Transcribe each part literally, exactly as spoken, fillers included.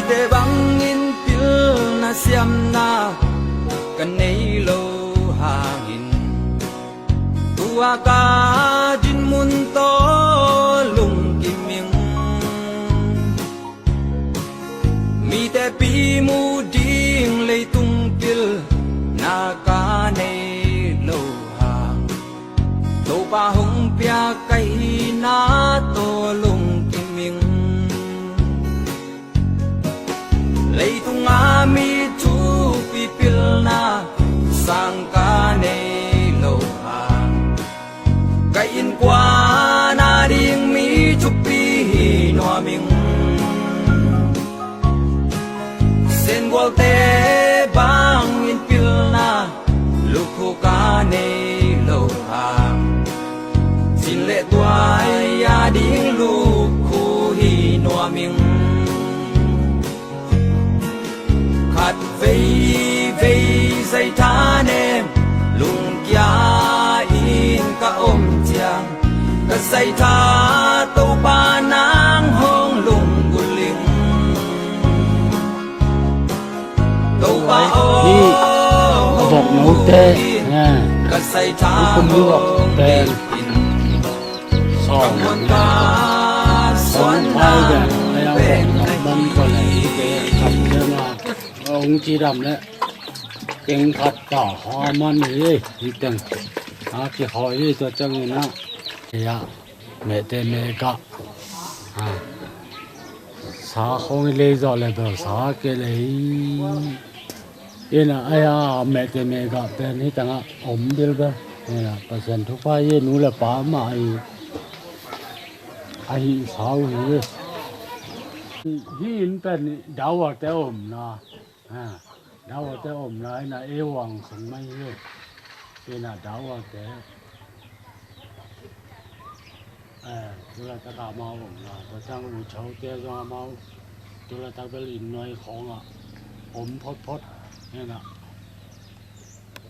Te bangin pilna siamna ka nei lo hangin, tua ka dinmun tawh lungkim ing. Mite pi mu ding leitung pilna ka nei lo hang, Topa hong piak ka hihna tawh lungkim ing. Leitung a mi thupi pilna sang ka nei lo hang, ka innkuan a ding mi thupi hi nuam ing. Sengualte bangin pilna lukhu ka nei lo hang, cin le tuai a ding lukhu hi nuam ing. Khat veivei zaithanem lungkia in ka om ciang, ka zaitha Topa nang hong lunggulh ing. Topa aw, hih vok note, ka zaitha hong lunggulh in. Sawm, sawm phai bek a, a yang bek nak man ko le, i ke khat kena, a ung ci dam le, keng khat ta ha man hi, hi teng. A ki hoi hi tua ciang ina. Ya, mete meka. Ha. Sa khong i lei zawh le bel sa ke lei. Ina, aya, mete meka pen hi tangah om bilbel. Ina, Pasian thupha hi, nu le pa mah hi. Ahi sau hi. Hi in pen dawa te omna. Ha, dawa te omna ina ei wang sung mai hi. Ina dawa te. Eh, tulaitak a amau om la, tua ciang u chaute zong amau tulaitak bel inn nuai khawngah om photphot. Ina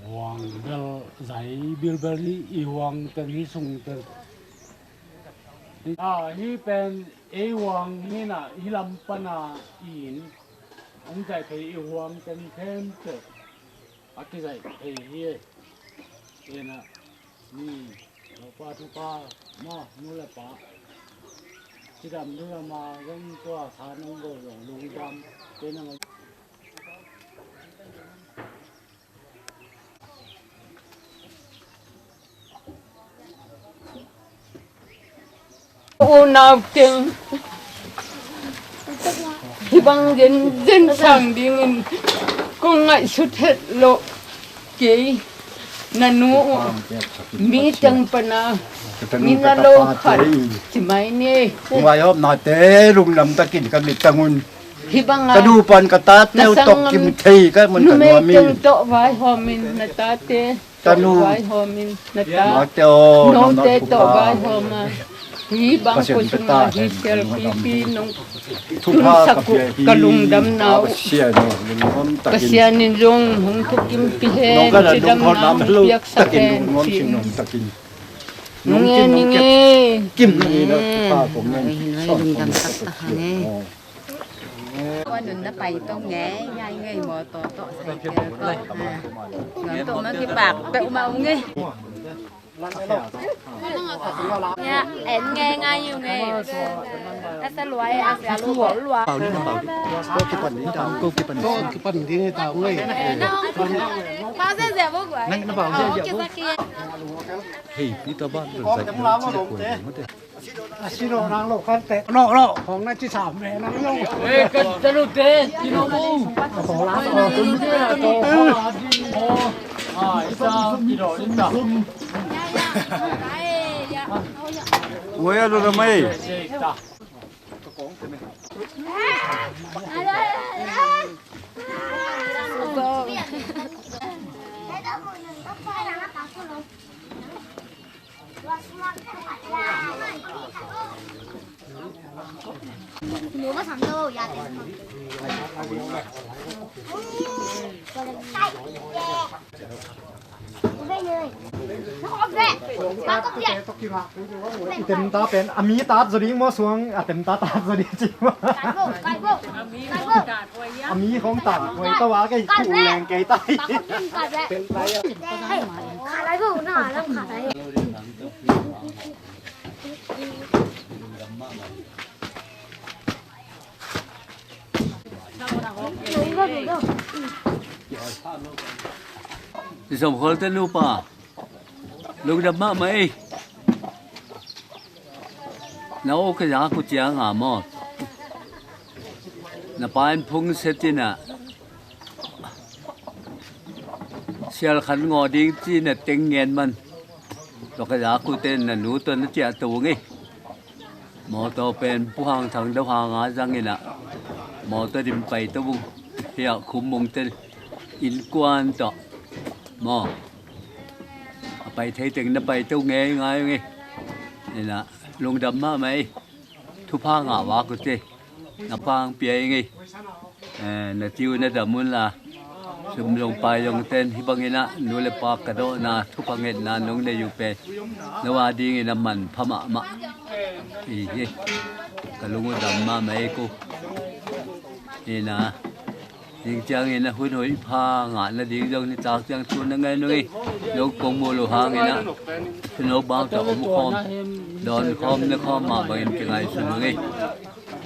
huang bel zai bilbel hi, i huang teng hi sung teng. Ah, hi pen ei huang hi na, hi lam pana i inn hong zai phei i huang teng khempeuh a kizaih thei hi. Ina, ni, Topa thupha maw, nu le pa. Cidam nu le ma zong tua sa nong go zong lungdam. Ina, unau teng hih bang zenzen sang dingin kong ngaihsut het loh kei. Na nu uh mi teng pana mi na lo khat ci mai ni. Kong vaihawmnate lungdam takin ka mit tangun. Hih bang a ka dupan ka tate uh tawh kim thei ka mun ka nuam in. Numei teng tawh vaihawm in, na tate tanu vaihawm in, na ta, note tawh vaihawm a. Hih bang ko sungah hih sialpipi nong thupha ka pia hi. Ka lungdamna uh Pasian in zong hong thukimpih hen, cidamna hong piaksak hen ci. Nong en ning e. Kim na ina thupha kong ngen. Lungdam taktak hang e. Tua nun na pai tong ngei, ngei ngei mawtaw tawh cycle tawh. Ngam tawh ma kipak peuhmah ung ngei. Ya, en ngei ngai ung ngei. A sa luai, a sa luai. Ko kipan ding ta ung ngei. Pa se se bo guai. Hei, Peter Ban, a si lo nang lo kan te. Lo lo, hong na ci sam ve nang lo. Eh, kan te lo te, ci lo mo. Ko la ko. Ah, ita, ci lo, ita. Wei a lo na mai. I temta pen a mi tat zaw ding maw, suang a temta tat zaw ding ci maw? A mi khong ta kuai ta wa kei ku leng kei ta. Zom khol te nupa, lungdam mahmah ei. Na aw ka zak uh ciang a maw, na pa in phung set in ah sial khat ngawh ding ci na teng ngen man. Tua ka zak uh ten na nu tawh na ciah to ngei. Mawtaw pen Pu Hang Thang Dau Hang a zang in ah mawtaw dim pai to ung. Hiah khum mung ten innkuan tawh maw, a pai thei teng na pai to ngei ngai ngei. Ina lungdam mahmah ei. Thupha ngah vak uh ci. Na pang pia i ngei. Eh, na tiu na dam un la, sum zong pai zong ten hih bangin ah nu le pa ka dawhna thupha ngetna nong nei uh pen no a dingin a manpha mahmah. I hi. Ka lung uh dam mahmah ei ku. Ina, ding ciangin a hun hoih pha ngah nading zong nitak ciang thu na ngai nung i. No kong mu lo hangin ah, no bang ta om khawm, dawn khawm, ne khawm mah bangin kingai sun nung i.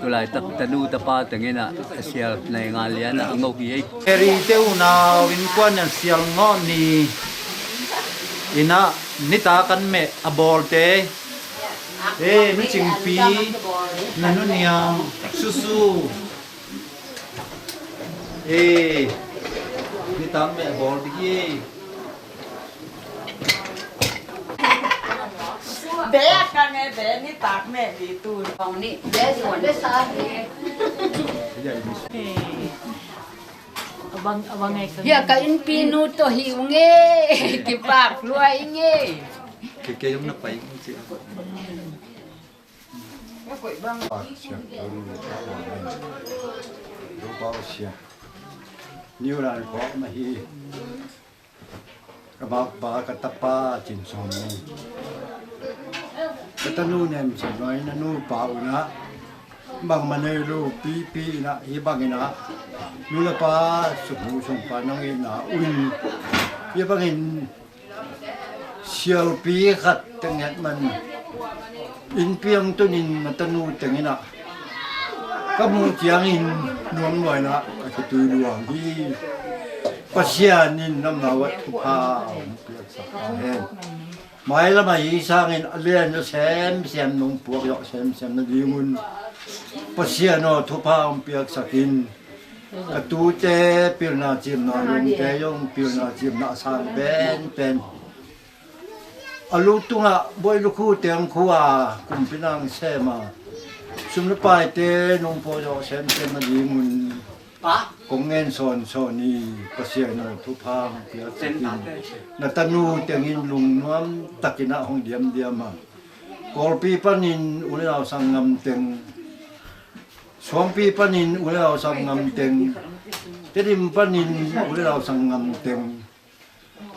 Tulaitak tanu tapa tengin ah a sial nai nga lian ah a ngok i ei. Eri te unau innkuan in sial ngawh ni. Ina, nita kan meh a bawlte. Eh, na cingpi, na nuniang, susu. Eh, nita meh a bawl ding ei. Be a ka nge be nitak meh di tu. Kong ni be zuan be sa hi. Abang abang nge ka. Hia ka innpi nu tawh hi ung e. Kipak lua ing e. Kei kei zong na pai ung ci. Pak siak tun. Lu pau siak. Niu ran kok ma hi. Ka bakpa ka tapa Cin Sawm ni. Ka tanu Nem Sa Nuai na nupa unah bangmah nei lo pipi inah hih bang inah nu le pa sukhu sungpa nang inah un hih bangin sialpi khat teng het man. Innpi hong tunin na tanu teng inah ka muh ciangin nuam lua inah ka kitui luang hi. Pasian in namna uah thupha hong piaksak ta hen. Mailam ah hi sangin a lian a semsem nong puak zawh semsem nadingun Pasian aw thupha hong piaksak in. Ka tute pilna cimna lungte zong pilna cimna a sang penpen. A lu tungah buai lukhu teng khu a kumpi nang sem a sum le paite nong puak zawh semsem nadingun kong ngen sawnsawn hi. Pasian aw thupha hong piaksak in. Na tanu tengin lungnuam takin ah hong diamdiam a Kawlpi panin u le nau sanggam teng, Suangpi panin u le nau sanggam teng, Tedim panin u le nau sanggam teng,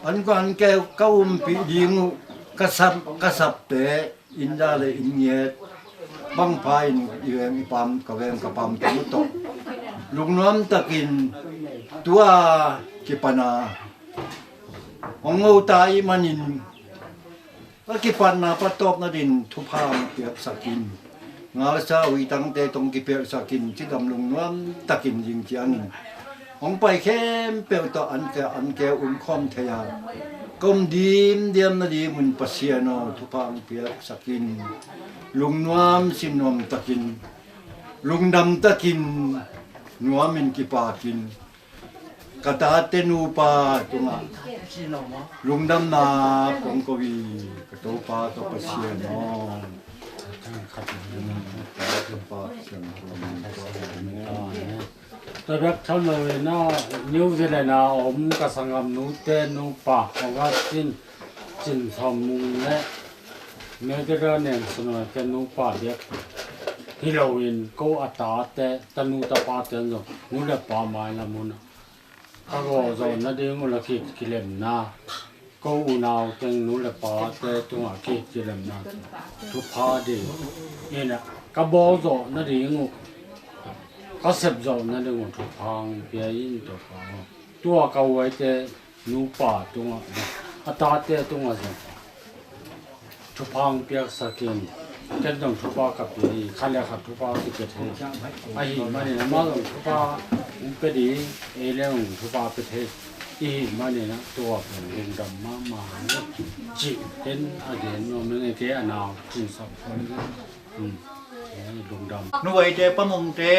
an kua an keu ka umpih ding uh ka sap ka sapte inn za le inn ngiat bangpha in i veng i pam ka veng ka pam teng uh tawh lungnuam takin tua kipana hong ngota i manin a kipatna patawpna din thupha hong piaksak in. Ngalsa uitangte tong kipiaksak in cidam lungnuam takin zing ciangin hong pai khempeuh tawh an keu an keu um khawm thei a ka um dimdiam nadingun Pasian aw thupha hong piaksak in. Lungnuam sinnuam takin lungdam takin nuamin kipakin ka tate nupa tungah lungdamna kong ko hi. Ka Topa ka Pasian aw. Tua bek tham lo in ah New Zealand a om ka sanggam nute nupa Augustine Cin Thawm Mung le Medra Nen Sa Nuai te nupa bek Hi loin ko a tate, tanu tapate zong nu le pa mailam un ah ka gawh zawh nading uh la ki, kilemna, ko unau teng nu le pate tungah ki, kilemna thupha ding in ah ka bawl zawh nading uh, ka sep zawh nading uh thupha hong pia in, Topa aw. Tua ka uaite nupa tungah, a tate tungah zong thupha hong piaksak in, ken zong thupha ka pia hi, khat le khat thupha kipia thei. Ahih manin amah zong thupha hong pia ding, ei le hong thupha pia thei. I hih manin ah tua pen lungdam mahmah hi cih ken a gen nuam ing e, kei a nau Cin Sam Phuan. Nuvaite, pamungte,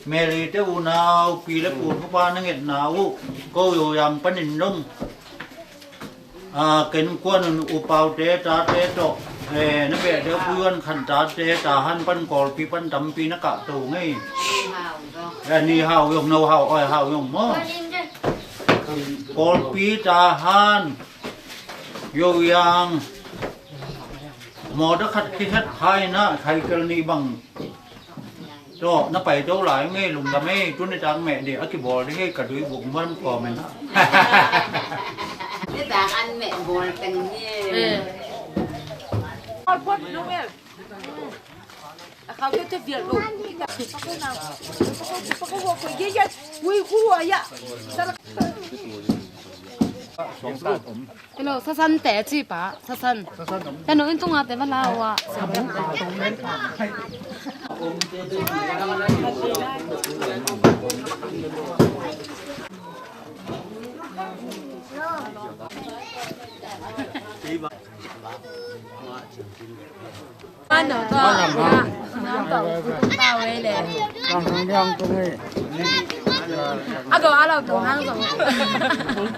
Mary te unau pi le pu thupha na ngetna uh, ko Yo Yang panin dong, a, ken kuan un U Pau te tate tawh, eh, na beh deuh Pu Yuan Khan tate, Tahan pan Kawlpi pan tampi na kah to ngei. Eh, Ni Hau Yong, No Hau, Oi Hau Yong maw. Kawlpi, Tahan, Yo Yang, mawtaw khat kikhat phai na, cycle nih bang tawh na pai to lai ngei, lungdam ei. Tuni tak meh dih a kibawl dih hei, ka duih buk muan kawm en ah. Ni tak an meh bawl teng hi. Hello, sasan te ci pa, sasan. Te no in tunga te va la wa. Ano to? Ano to? Tung ta wei le. Ako alo tung hang song.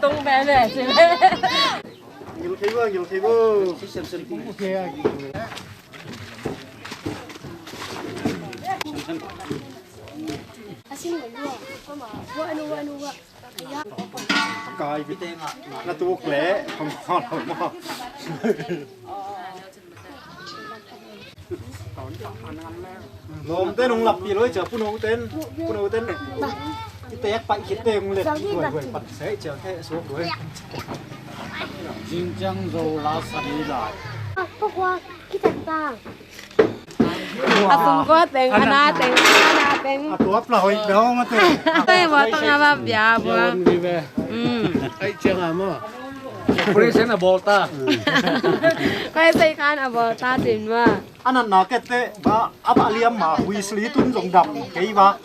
Tung be le. Ngil thei bo, ngil thei bo. Kai bi na tuk le, kong kong lo mo. Lawmte nung lappi lo i cia, Pu No ten, Pu No ten. I tek paih khit teng le, huai huai pat se i cia, khe suak huai. Zingciang Zo la sani lai. A sungkua teng, a na teng, a na teng. A tuap la hoih dong a teng. Tei bua tong a va bia bua. Ai ciang a maw. Operation a bawl ta. Koi sei khan a bawl ta tin maw. A natna kette ba, a ba liam ma, huisli tun zong dam kei ba.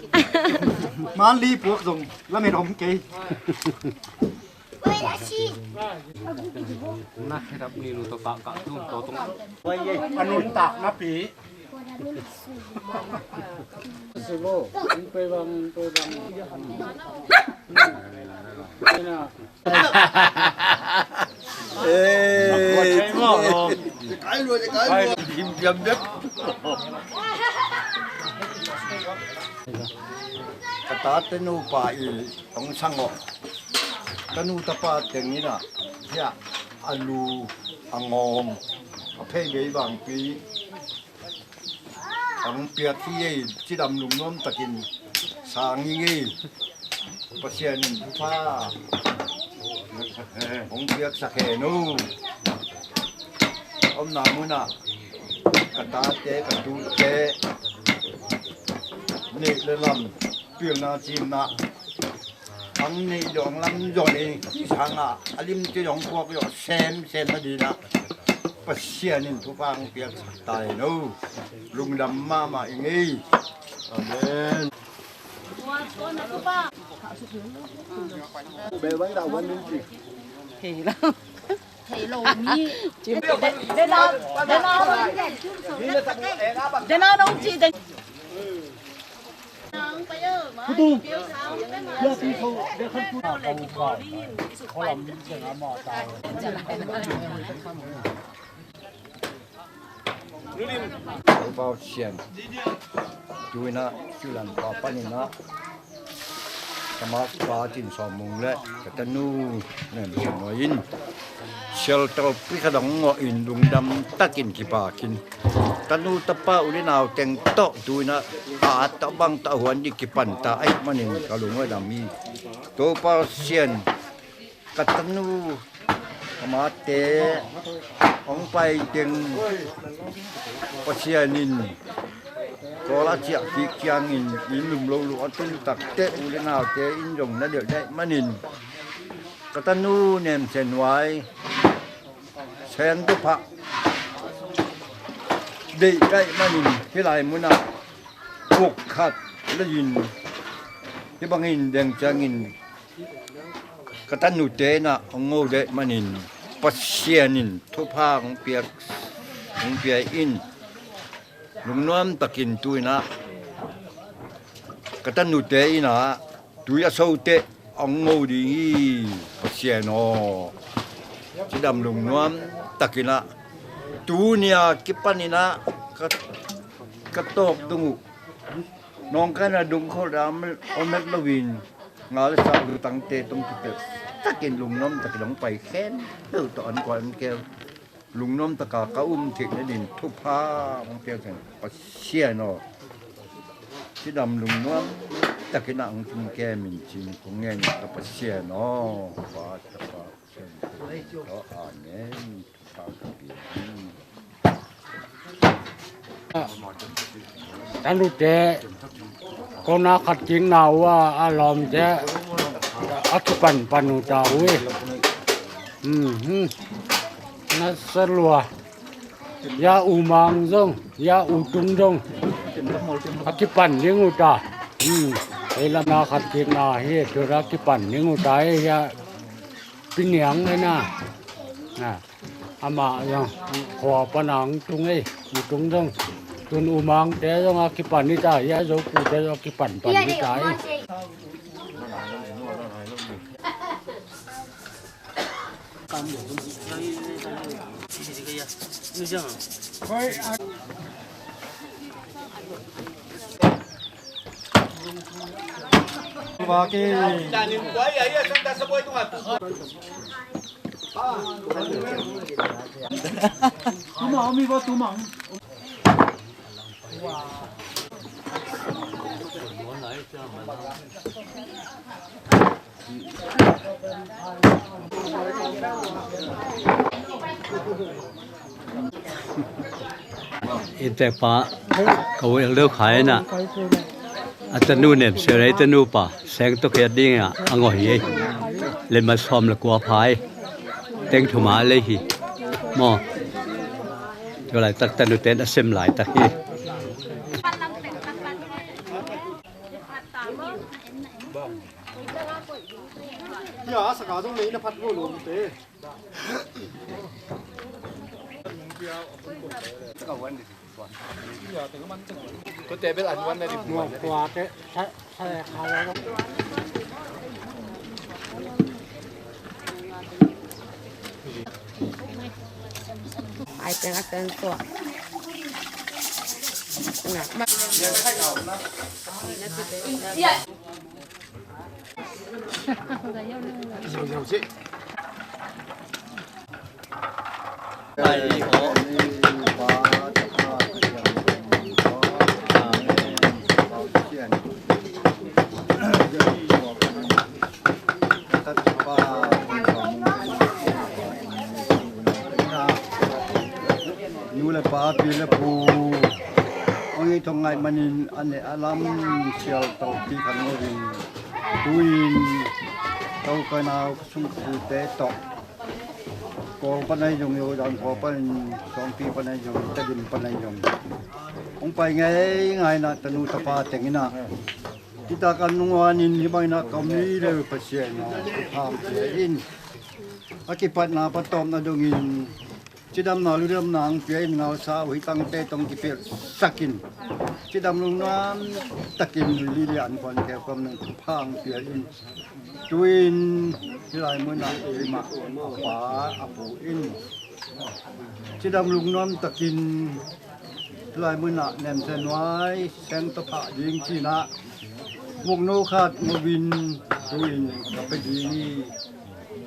Man li puak zong lamet om kei. Na khedap ni lu to ka ka tum to tung. A nuntak napi. Sibo, in pe bang, in pe bang. Ina. Ka tate nupa i hong sang aw. Ka nu tapa teng in ah, hiah a lu a ngawng a phei bei bangpi. Hong piak hi ei, cidam lungnuam takin sang hi ngei. Pasian in thupha hong piaksak hen uh. Omna munah ka tate, ka tute nih le lam, pilna cimna ang nei dong lam zong i sangah a limte dong puak zawh semsem a dinah Pasian in thupha ang piak tai no. Lungdam mahmah i ngei. Amen. Thei lo mi. Thei lo mi. Thei lo. Dena, dena, dena dong ci deng. Pau Sian. Tuina, tulan pa panina. Kama pa Cin Sawm Mung le ka tanu nem Sian Nuai in shelter pi kha dong ngawh in lungdam takin kipakin Tanu tapa u le nau teng tawh tu-in ah, a at tawh bang tawh a huan ding kipan ta ahih manin ka lung a dam hi. Topa Pasian, ka tanu ka mate hong pai teng Pasian in kawl a ciah kik ciangin inn lum lo lung a tun takteh u le naute in zong na delh dek manin ka tanu Nem Sen Nuai Seng Tua Pha deih ka hih manin hih lai munah vok khat lei-in hih bangin deng ciangin ka tanute in ah hong ngo dek manin Pasian in thupha hong piak, hong pia in lungnuam takin tu-in ah ka tanute in ah tui a so teh hong ngo ding hi. Pasian aw, cidam lungnuam takin ah tuni a kipan in ah ka, ka tawp tung uh nawngkaina dung khol dam om het loin nga le sa lutangte tong kipelh takin lungnuam takin hong pai khempeuh tawh an kuan an keu lungnuam taka ka um theih nadin thupha hong piak hen Pasian aw. Cidam lungnuam takin ah hong tung kem in cin kong ngen ka Pasian aw. Pa, Tapa, Siangtho, amen. Thupha ka pia hi. Tanute kona khat kikna uh a, a lawmte a kipanpan uh ta uh hi. Mhm. Na sa lua. Ya U Mang zong, ya U Tung zong a kipan ding uh ta. Hmm. Ei lam na khat kikna hi, tua a kipan ding uh ta hi, ya Pi Niang hi na. Na. Amah zong khua pan a hong tung ei, U Tung zong. Tun U Mangte zong a kipan hi ta, ya Zo Pute zong a kipanpan hi ta hi. Inntekpa ka u Elder Khai in ah a tanu Nem Sen Nuai, a tanu pa Seng Tua Khiat ding ah a ngawh hi. Letmat sawm le kua pha hi. Teng thum a lei hi. Maw. Tua laitak tanute in a sem laitak hi. Ai teng a teng tua. Nu le pa, pi le pu, ong i thong ngai manin a ne a lam sial tawh pi khan lo ding. Tuin tawh ka nau ka sung kute tawh Kawl panai zong, Yodan Kawl panai, Sawngpi panai zong, Tedim panai zong, ong pai ngei ngai na tanu tapa teng ina. Kita kan nung wanin hi bang ina ka mi le Pasian na pham cia in. A kipatna patawpna dongin cidamna ludamna ang pia in ngausa uh hi tangte tong kipelh sakin. Cidam lungnuam takin lili an kuan keu kam nang phang pia in. Tuin hih lai munah keimah a pa a pu in cidam lungnuam takin hih lai munah nemse nuai seng tawh phah ding cinah muknu khat nguvin tuin ka pe ding hi.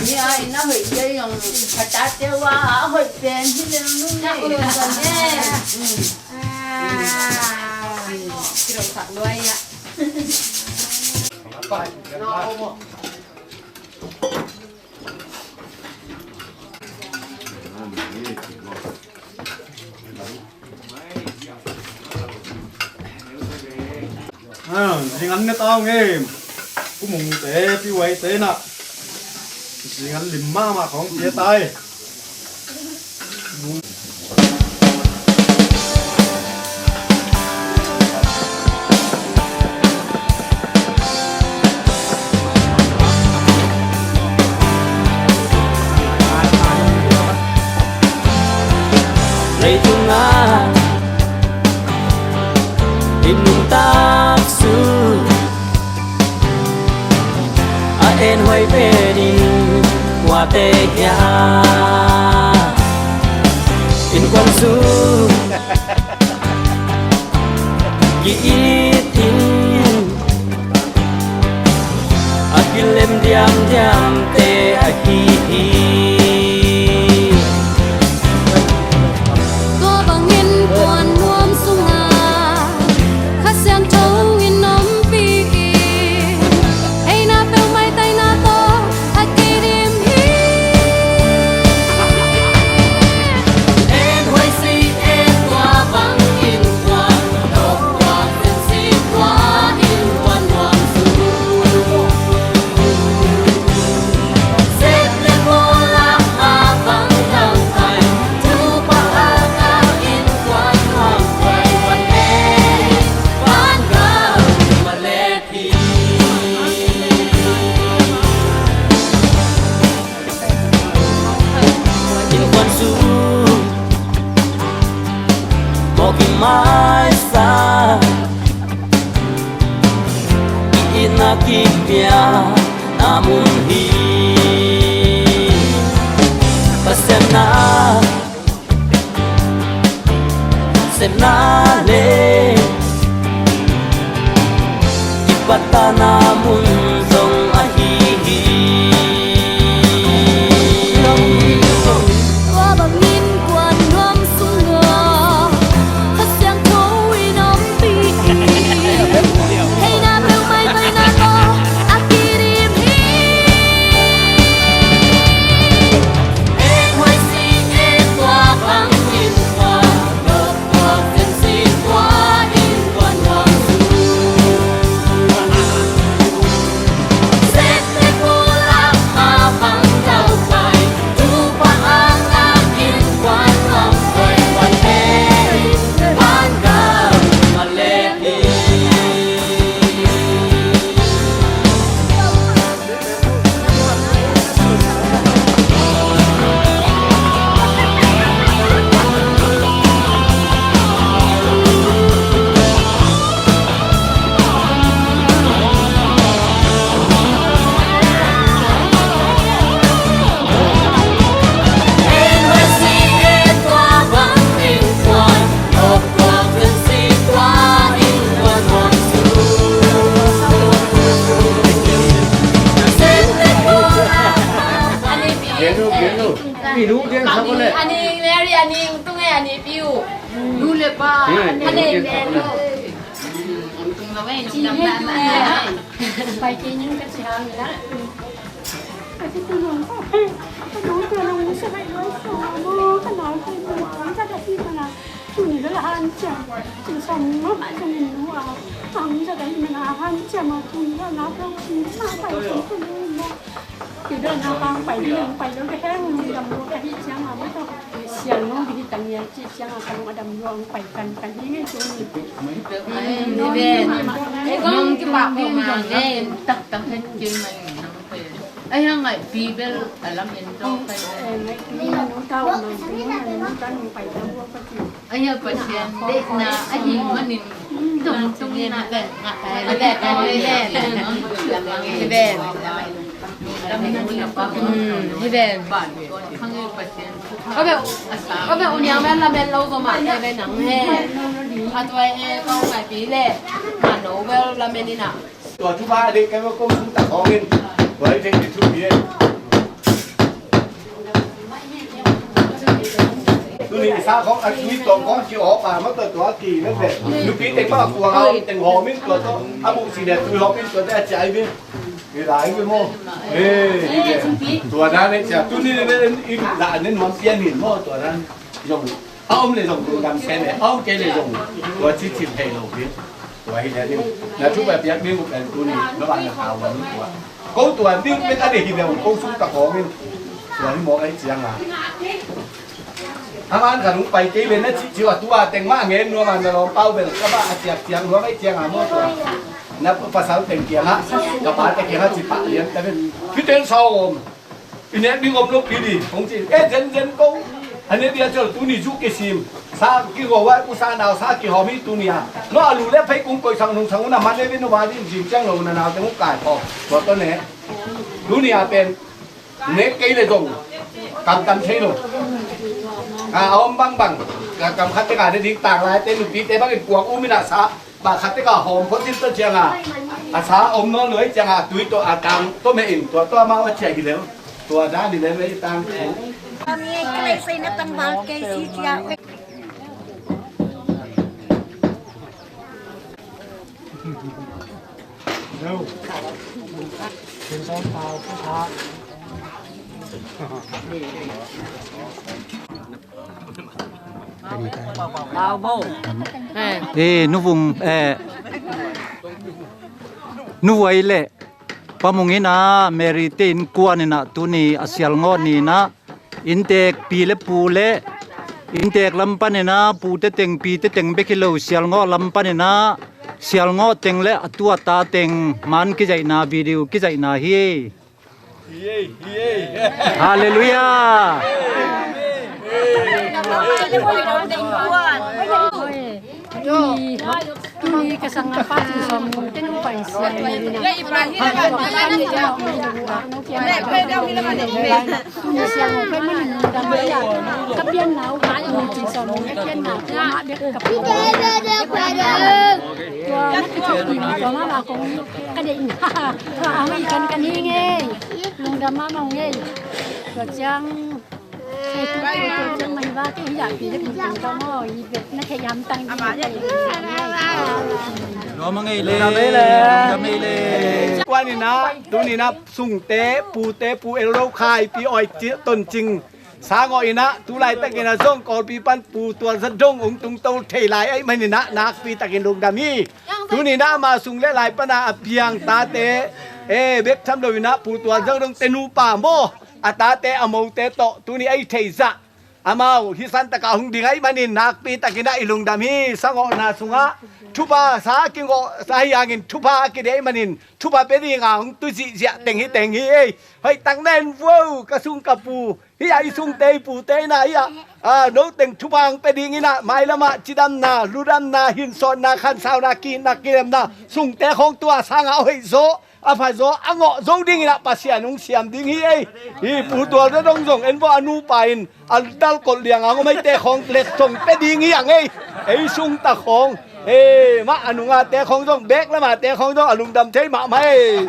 Ni a inn a hoih kei zong ka tate uh a hoih pen hi lel nung nei. Ah, zingan ne tau nge. Pu Mung te, Pi Wai te na. Zingan lim mahmah khong cia tai. Leitungah i nuntak sung a en huai pen in kuate hiam? Innkuan sung ki-it in a kilem diamdiamte ahi hi. Tua bangin kuan nuam sungah Kha Siangtho in ompih in, heina peuhmah taina tawh a kidim hi. Innkuan sung mawk i maisak, i itna kipia na mun hi. Pasian na sepna le i patana mun zong ahi hi. Tua bangin kuan nuam sungah Kha Siangtho in ompih in, heina peuhmah taina tawh a kidim hi. Geno, geno. Pi lu gen sa ko le. Ani Mary, ani tung e, ani piu. Lu le pa. Ani Mary. Tung lo e, tung dam dam. Pai ke ning ka ci hang la. Ka ci tu nong pa. Ka nong tu nong sa bai lo sa mo, ka nong pai mo, ka da pi ma na. Tuni la han cha. Ci sa mo, ma sa ni lu a. Ang sa da ma na han cha ma, tuni la na ko ci ma pai ci tu mo. Pi da na bang pai ni, pai lo ka heng, dam lo ka hi ciang a, ma to. Siang nong bi hi tang ya ci ciang a, ka long a dam lo ang pai kan kan hi ngai tu ni. Ni ben. Nong ki pa ko ma ngai tak tak het kin ma nong pai. Ai hang ngai pi bel a lam en to kai. Ngai pi nong tau nong pi nong pai dam lo ka ci. Ahi a Pasian deihna ahih manin tungtung in a vet ngah hi vet, hi vet. Hi vet. Abe, abe uniang vel lamen lo zo mah te ve nang he. A tuai he kong ngai pi le. Mano vel lamen in a. Tua thupha a deih kei va kong sung tak khawng in. Tua i theih ni thu hi e. Tuni i sa khawng a tui tawng khawng ki awp a ma tua tua ki na ve. Nupi teng ma kuang a teng hawm in tua tawh a buh si le tui hawm in tua te a ciai ve. Hi lai ve maw. Tua dan e cia tuni le i duh dan in nuam pian hin maw tua dan. Zong a om le zong lungdam sem e, a om kei le zong tua ci cin thei lo hi. Tua hi le ding na thu pai piak ding uk en tuni na van na hau wan tua. Ko tua ding pen a de hi le ko sung ta khawng in tua hi mawk ahi ciang a. A man ka nung pai kei le na ci ci a tua teng mah ngen nuam a na lawm pau bel ka bah a ciak ciang nuam ahi ciang a maw tua. Na pasal teng kiang a ka pa te kiang a ci pah lian ta pen. Kiten sa om. I nek ding om lo pi di hong ci e zenzen ko. A nek dia col tuni zu kisim sa kigo wa u sa nau sa kihawm hi tuni a. No a lu le phei kung koih sang nung sang un a man le vin no wa din zim ciang lo na nau te hong kai kho. Tua to ne tuni a pen nek kei le zong kam tam thei lo. A om bang bang ka kam khat te ka de dik tak lai te nupi te bang in kuang um in a sa. Ba khat tek a hawm phot in tua ciang a a sa om nawn lo hi ciang a tui tawh a tang tawh meh in tua tawh amau a ciah hi lel tua dan hi lel vei tang thu. Ka mi ka lei sei na tangval kei si cia. Eh, nuvung eh, nuvuai le pamung ina Mary te innkuan ina tuni a sialngawh nina inntek pi le pu le inntek lampan ina pute teng pite teng bek hi lo sialngawh lampan ina sialngawh teng le a tuata teng man kizaihna video kizaihna hi. Halleluiah. Tuni ka sang a pa tu sawm nung te nung pa in siang nung na. Tuni siang nung pa in nung dam ya. Ka pian nau ka tu tu sawm nung ka pian nau ka ma bek ka pian. Tua na ka tu tua ma ma kong ka de in. Tua a ma i kan kan hi nge. Lungdam ma ma nge. Tua ciang Kuan ina tunina pute pu el ro khai pi oi ton cing sangawh ina tulai takina zong Kawlpi pan pu tual za dong ung tung to thei lai ai manina nakpi takin lungdam hi. Tunina ama sung le lai pana a piang tate e bek tham lo ina pu tual za dong te nupa maw a tate a mote tawh tuni ai thei zah. Amau hi santaka hung ding ahi manin nakpi takin a i lungdam hi. Sangawhna sungah thupha sa a kingawh sa hi hangin thupha a kide ahi manin thupha pe dinga hung tu zihziah teng hi teng hi ei. Hoih tak nen vo ka sung ka pu hi a i sungte i pute ina hi a no teng thupha hung pe ding ina mailamah cidamna ludamna hinsawnna khansauna kiitna kilemna sungte khawng tua sangah a hoih zaw a pha zaw a ngawh zo dingin ah Pasian hong siam ding hi ei. Hi pu tual te dong zong en vaw a nupa in a dal kolh liang ang om ei te khawng let thong pe ding hi ang ei. Ei sung ta khawng ei mah a nunga te khawng zong bek lama te khawng zong a lungdam thei mahmah ei.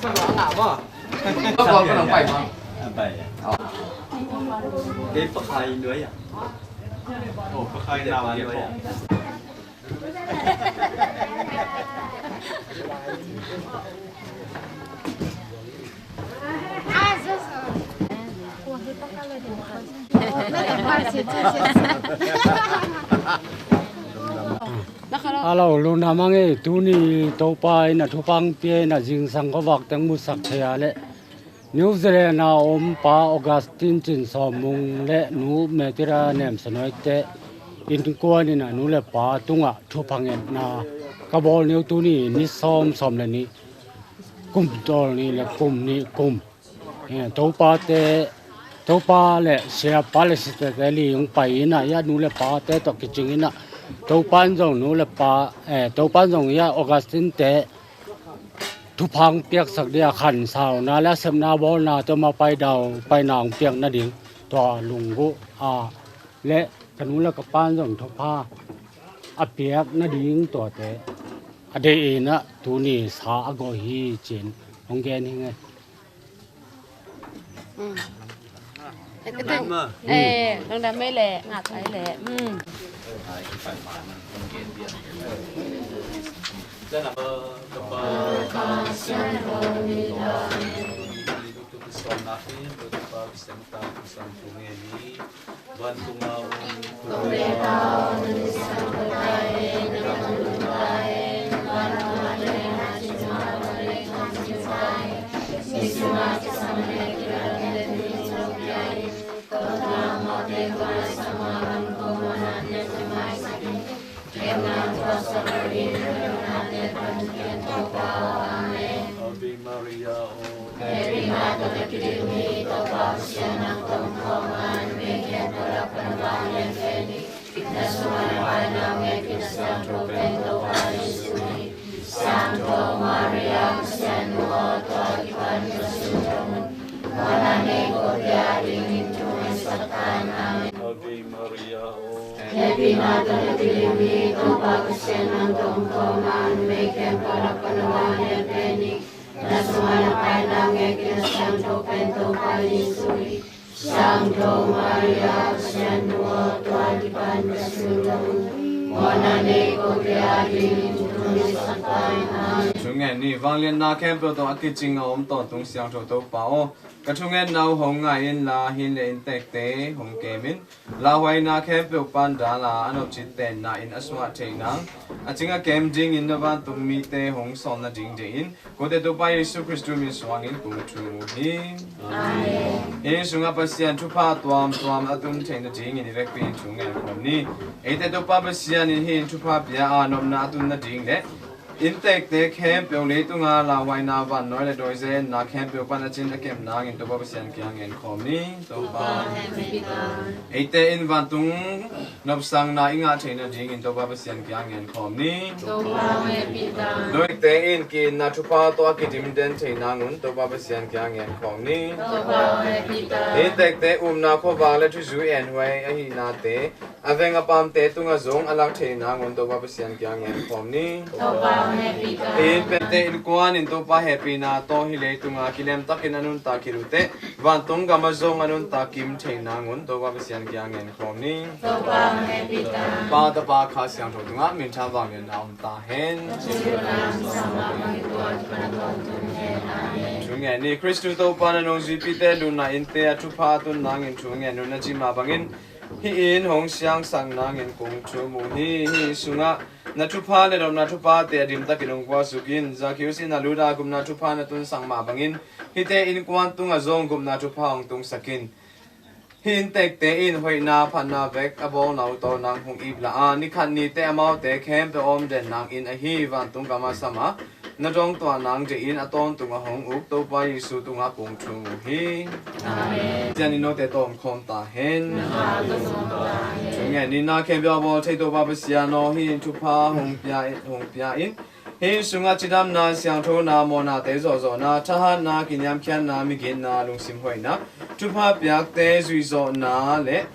Sa lo a ngah maw? Sa lo ka nong pai maw? Pai. Kei pakhai nuai a. Oh, pakhai nau a. Hello, lungdam a ngei. Tuni Topa in a thupha pia in a zingsang khuavak teng musak thei a le New Zealand a om Pa Augustine Cin Sawm Mung le Nu Metira Nem Sa Nuai te innkuan in a nu le pa tungah thupha ngetna ka bawl ni uh. Tuni ni sawm, sawm le nih, kum tawl nih le kum nih kum, eh, Topa te, Topa le siapa le sitete li hong pai in a, i a nu le pa te tawh kicing in a, Topa in zong nu le pa, eh, Topa in zong i a Augustine te thupha hong piaksak ding a, khansauna le a sepna bawlna te om a, paidau paina hong piak nading, tua lungguh a le ka nu le ka pa in zong thupha a piak nading tuate a deih in a, tuni sa a gawh hi ci-in hong gen hi ngei. Mm. Lungdam, eh, lungdam mai leh, ngak mai leh. Mm. Ave Maria, o. Ave Maria, o. Hehpihna tawh na kilem hi, Topa Pasian nang tawh om khawm a, numei khempeuh lak pan na vanglian pen hi. Na sungah na paina ngeikin a siangtho pen Topa Jesuh hi. Siangtho Maria, Pasian nu aw, tua kipan ka sunzom un. Mawhna nei ko kei a dingin, thu ngetsak ta in. Amen. Thungen ni. Vangliatna khempeuh tawh a kicing a om tawntung siangtho Topa aw, ka thungetna uh hong ngai inla, hih in le inntekte hong kem in. Lauhuaina khempeuh pan dal a, a nopcit tenna in a suah theih nang, a cing a kem dingin na vantung mite hong sawl nading deih in, kote Topa Jesuh Khrih min suangin kong thum uh hi. Amen. Hih sungah Pasian thupha tuamtuam a tun theih nadingin i vekpi in thu ngen khawm ni. Eite Topa Pasian in hih in thupha pia a, nopna a tun nading le inntekte khempeuh, leitunga lauhuaina, vannuai le dawi zenna khempeuh pan a cin a kep nangin Topa Pasian kiang ngen khawm ni. Topa, eite in vantung nopsakna i ngah theih nadingin Topa Pasian kiang ngen khawm ni. Topa, dawite in ki-itna thupha tawh a kidim den theih nangun Topa Pasian kiang ngen khawm ni. Topa, inntekte upna khuavak le thuzui enhuai ahihnate a veng a pamte tungah zong a lak theih nangun Topa Pasian kiang ngen khawm ni. Topa, hong hehpih ta. Inn pente innkuan in Topa hehpihna tawh hih leitunga kilem takin a nuntak khit uh teh, vantung gamah zong a nuntak kim theih nangun Topa Pasian kiang ngen khawm ni. Topa, hong hehpih ta. Pa, Tapa, Kha Siangtho tungah minthanna vangliatna om ta hen. Thungen ni. Khristu Topa na nungzuipite lutna innte ah thupha a tun nangin thungen un na cih mah bangin, hih inn hong siangsak nangin kong thum uh hi. Hih sungah na thupha le nopna thuphate a dimtakin hong puaksuk in. Zakheus in a lut a gupna thupha na tunsak mah bangin, hihte innkuan tungah zong gupna thupha hong tungsak in. Hih inntekte in hoihna phatna vek a bawlna uh tawh nang hong iplah a, nikhat niteh amaute khempeuh a om den nang inn ahi vantung gam a sam a, Na dong tuah nang deih in a tawntung a hong uk Topa Jesu tungah kong thum uh hi. Amen. Cian in note tawm khawm ta hen. Thungen ni na khempeuh a bawl thei Topa Pasian aw, hih in thupha hong pia in, hong pia in. Hih sungah cidamna, siangthona, mawhnate zawhzawhna, thahatna, kiniamkhiatna, migitna, lungsim hoihna, thupha piakte zuihzawhna le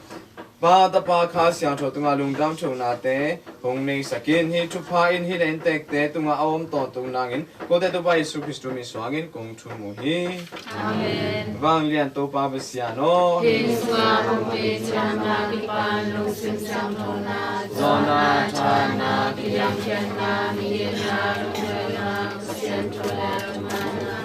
Pa, Tapa, Kha Siangtho tungah lungdam thungnate hong neisak in. Hih thupha in hih le inntekte tungah a om tawntung nangin kote Topa Jesu Khristu min suangin kong thum uh hi. Amen. Vanglian Topa Pasian aw. Hih sungah hong pia cidamna, kipan, lungsim siangthona, zawhna, thahatna, kiniamkhiatna, migitna, lunghoihna, Pasian tho le thumanna,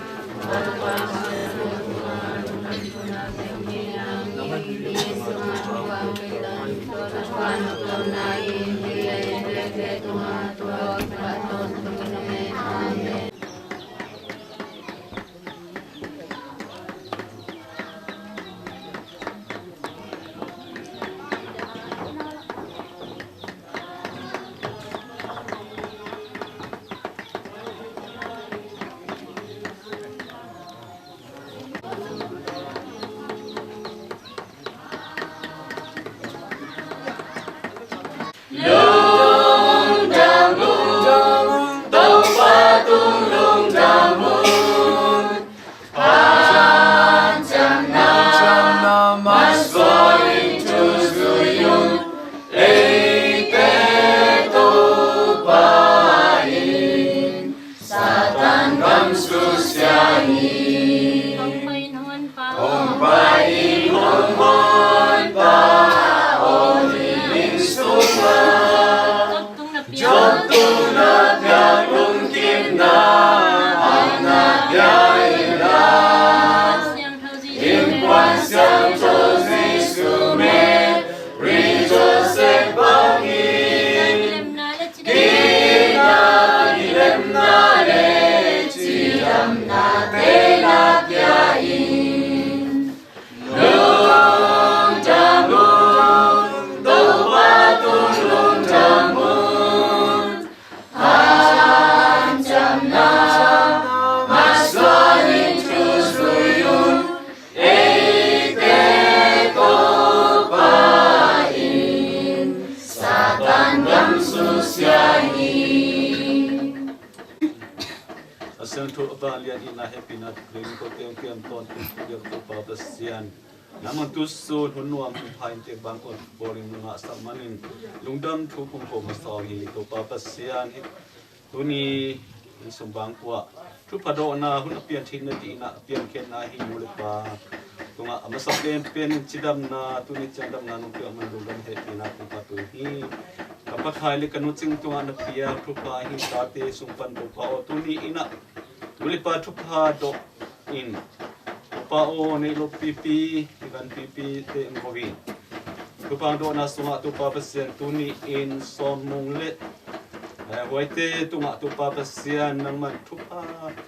Satan gam susia hi. Hong pai in hong honpa aw, hih inn sungah Job tungah piang lungkimna, hamna pia in la. Innkuan siangtho Jesu Mary Joseph bangin, kina kilemna le cidamna te na pia in. Lungdam un, Topa tung lungdam un. Hanciamna masuan in thu zui un. Eite Topa in Satan gam susia hi. A siangtho a vanglian in na hehpihna tungin kote hong kiam tawntung piak Topa Pasian, nangman tu sun hun nuam hun pha in tek bang kong bawlin na ngahsak manin lungdam thu kong ko masa uh hi. Topa Pasian, hih tuni in sung bang kuah thupha dawhna hun a pian theihna dingin a piankhiatna hi nu le pa tungah a masa penpen in cidamna, tuni ciang damna nong piak man lungdam hehpihna kong phat uh hi. Ka pa Khai le ka nu Cing tungah na piak thupha hi. Tate sung pan Topa aw, tuni in ah nu le pa thupha dawh in, Topa aw, neih loh pipi, i gan pipi te in ko in. Thupha dawhna sungah Topa Pasian, tuni in Sawm Mung le, eh, Huaite tungah Topa Pasian nangman thupha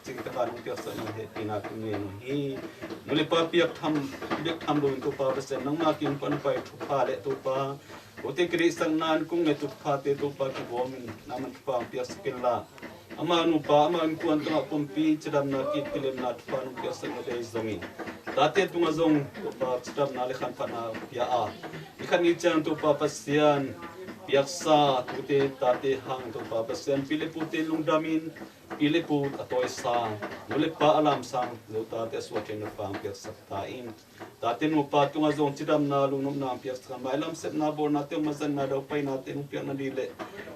cingtaka nong piaksak nang hehpihna kong ngen uh hi. Nu le pa piak tham, piak tham loin Topa Pasian nangma kiang pan pai thupha le Topa, kote ka deihsakna in kong nget uh phate Topa kibawm in nangman thupha hong piaksak in la, amau nupa, amau innkuan tungah pumpi cidamna, ki, kilemna thupha nong piaksak na dei zongin, tate tungah zong Topa cidamna le khanphatna pia a, ni khat ni ciang Topa Pasian piaksa tute tate hang Topa Pasian pi le pute lungdam in, pi le pu a tawisa, nu le pa a lamsang, nu tate a suah theihna thupha hong piaksak ta in. Tate nupa tungah zong cidamna, lungnopna hong piaksak a, mailam sepna, bawlnate hong mazatna, daupainate hong piak nading le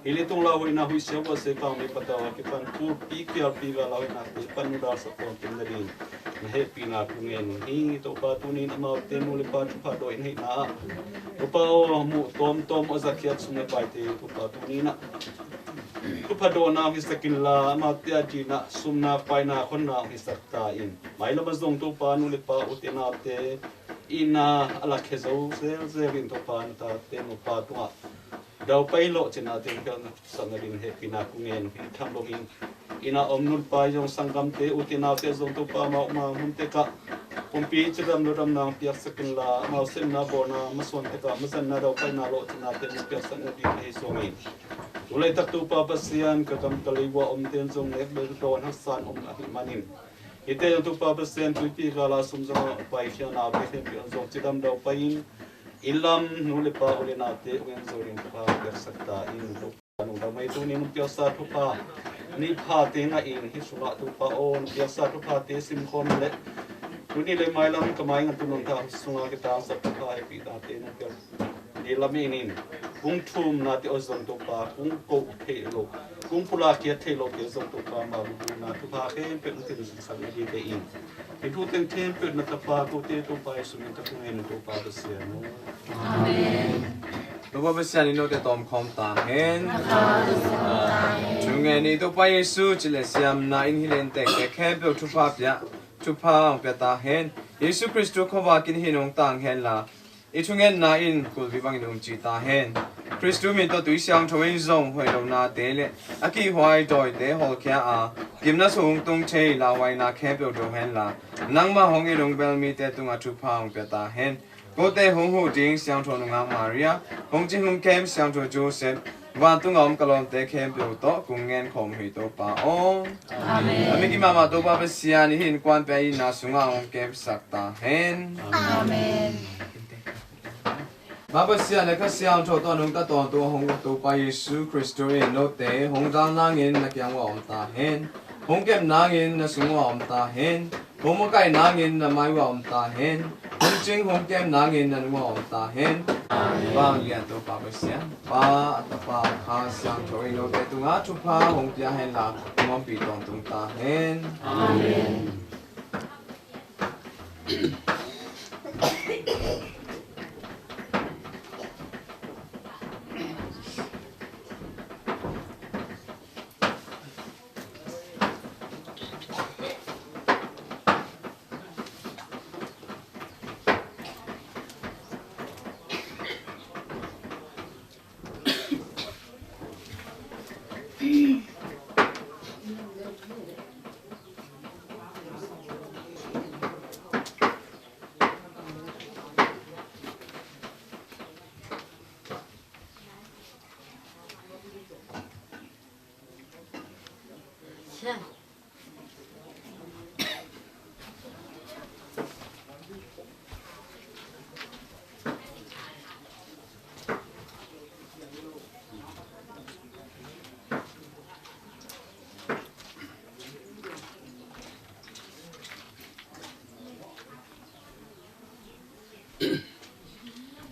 hih leitung lauhuaina huihsia buasia kang mi patau a kipan pulpi kialpi gal lauhuainate panmu dalsak tawntung nading na hehpihna kong ngen uh hi. Topa tuni in amaute nu le pa thupha dawh in heihna ah Topa aw, muh tawmtawm a zakhiat sum le paite Topa tuni in ah thupha dawhna hong hisak in la, amaute adingin ah sumna paina khonna hong hisak ta in. Mailam ah zong Topa nu le pa ute naute itna a lakhia zo zelzel in Topa na tate nupa tungah daupai lawhcinate hong piaksak nading hehpihna kong ngen uh hi. Tham lo hi. Inn a om nupa zong sanggamte ute naute zong Topa amau mah hun tekah Kumpi, cidam lungdamna hong piaksak inla, amau sepna bawlna, masuan tekah mazanna, daupaina, lawhcinate hong piaksak nading hei suang in. Tu laitak Topa Pasian, ka gam ka lei uah omten zong nek bel dawn haksa in om ahih manin, hihte zong Topa Pasian, tuipi gala sum zong a paikhiatna, biakinn pi on zong cidam daupai in, inn lam nu le pa u le naute ung en zo ding thupha piaksak ta in. Nungdam ei, tuni nong piaksa thupha nih phate ngah in, hih sungah Topa aw, nong piaksa thuphate simkhawm le tuni le mailam ka mai ngan tu nong thah sungah ka tangsak thupha hehpih nate nong piak ni lamen in, kong thumnate aw zong Topa, kong koh theih lo, kong pulak khiat theih lote zong Topa, amau lungdamna thupha khempeuh nong tun sak nading te in. Hih thu teng khempeuh na tapa kote Topa Jesu min tawh kong ngen, Topa Pasian aw. Amen. Topa Pasian in note tawmkhawm ta hen. Thungen ni Topa Jesu, cih le siamna in hi le in tekte khempeuh thupha pia, thupha hong pia ta hen. Jesu Khristu khuavak in hih in hong tang hen la, i thungetna in kulhpi bangin um ci ta hen. Khristu min tawh tui siangtho in zong hoih lonate le a kihhuai dawite hawlkhia a, gimna sung tung thei lauhuaina khempeuh do hen la, nangmah hong it lungbel mite tungah thupha hong pia ta hen. Kote hong huh ding siangtho nungak Maria, hong cing hong kem siangtho Joseph, vantung a om ka lawmte khempeuh tawh kong ngen khawm hi Topa aw. Amen. A migim mahmah Topa Pasian in hih innkuan pia in na sungah hong kemsak ta hen. Amen. Pa Pasian le Kha Siangtho tawh nungta tawntung a hong uk Topa Jesu Khristu in note hong dal nangin na kiang uah om ta hen. Hong kep nangin na sung uah om ta hen. Hong makaih nangin na mai uah om ta hen. Hong cing hong kem nangin na nung uah om ta hen. Vanglian Topa Pasian, Pa, a Tapa, Kha Siangtho in note tungah thupha hong pia hen la, hong ompih tawntung ta hen. Amen.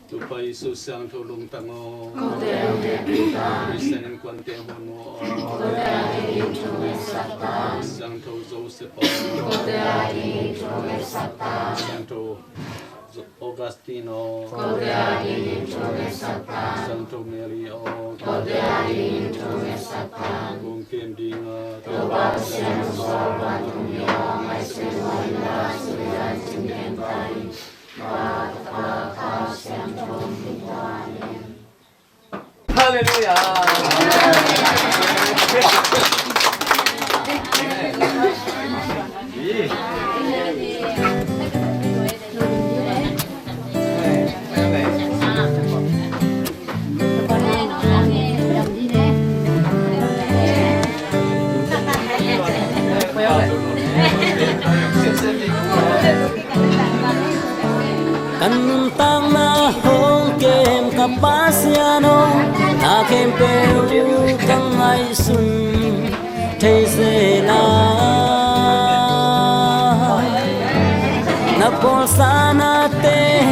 Topa Jesu siangtho lungtang aw. Kote a ding in ta. Khristian innkuante hun aw. Kote a ding in thungetsak ta. Siangtho Joseph aw. Kote a ding in thungetsak ta. Siangtho Augustine aw. Kote a ding in thungetsak ta. Siangtho Mary aw. Kote a ding in thungetsak ta. Kong kem ding a. Topa Pasian aw, vantung mi aw, ngaihsun in la, sulian cinggen ta in. Halleluia. Ka nuntakna hong kem ka Pasian aw, na khempeuh ka ngaihsun thei zel a, na bawlsa nate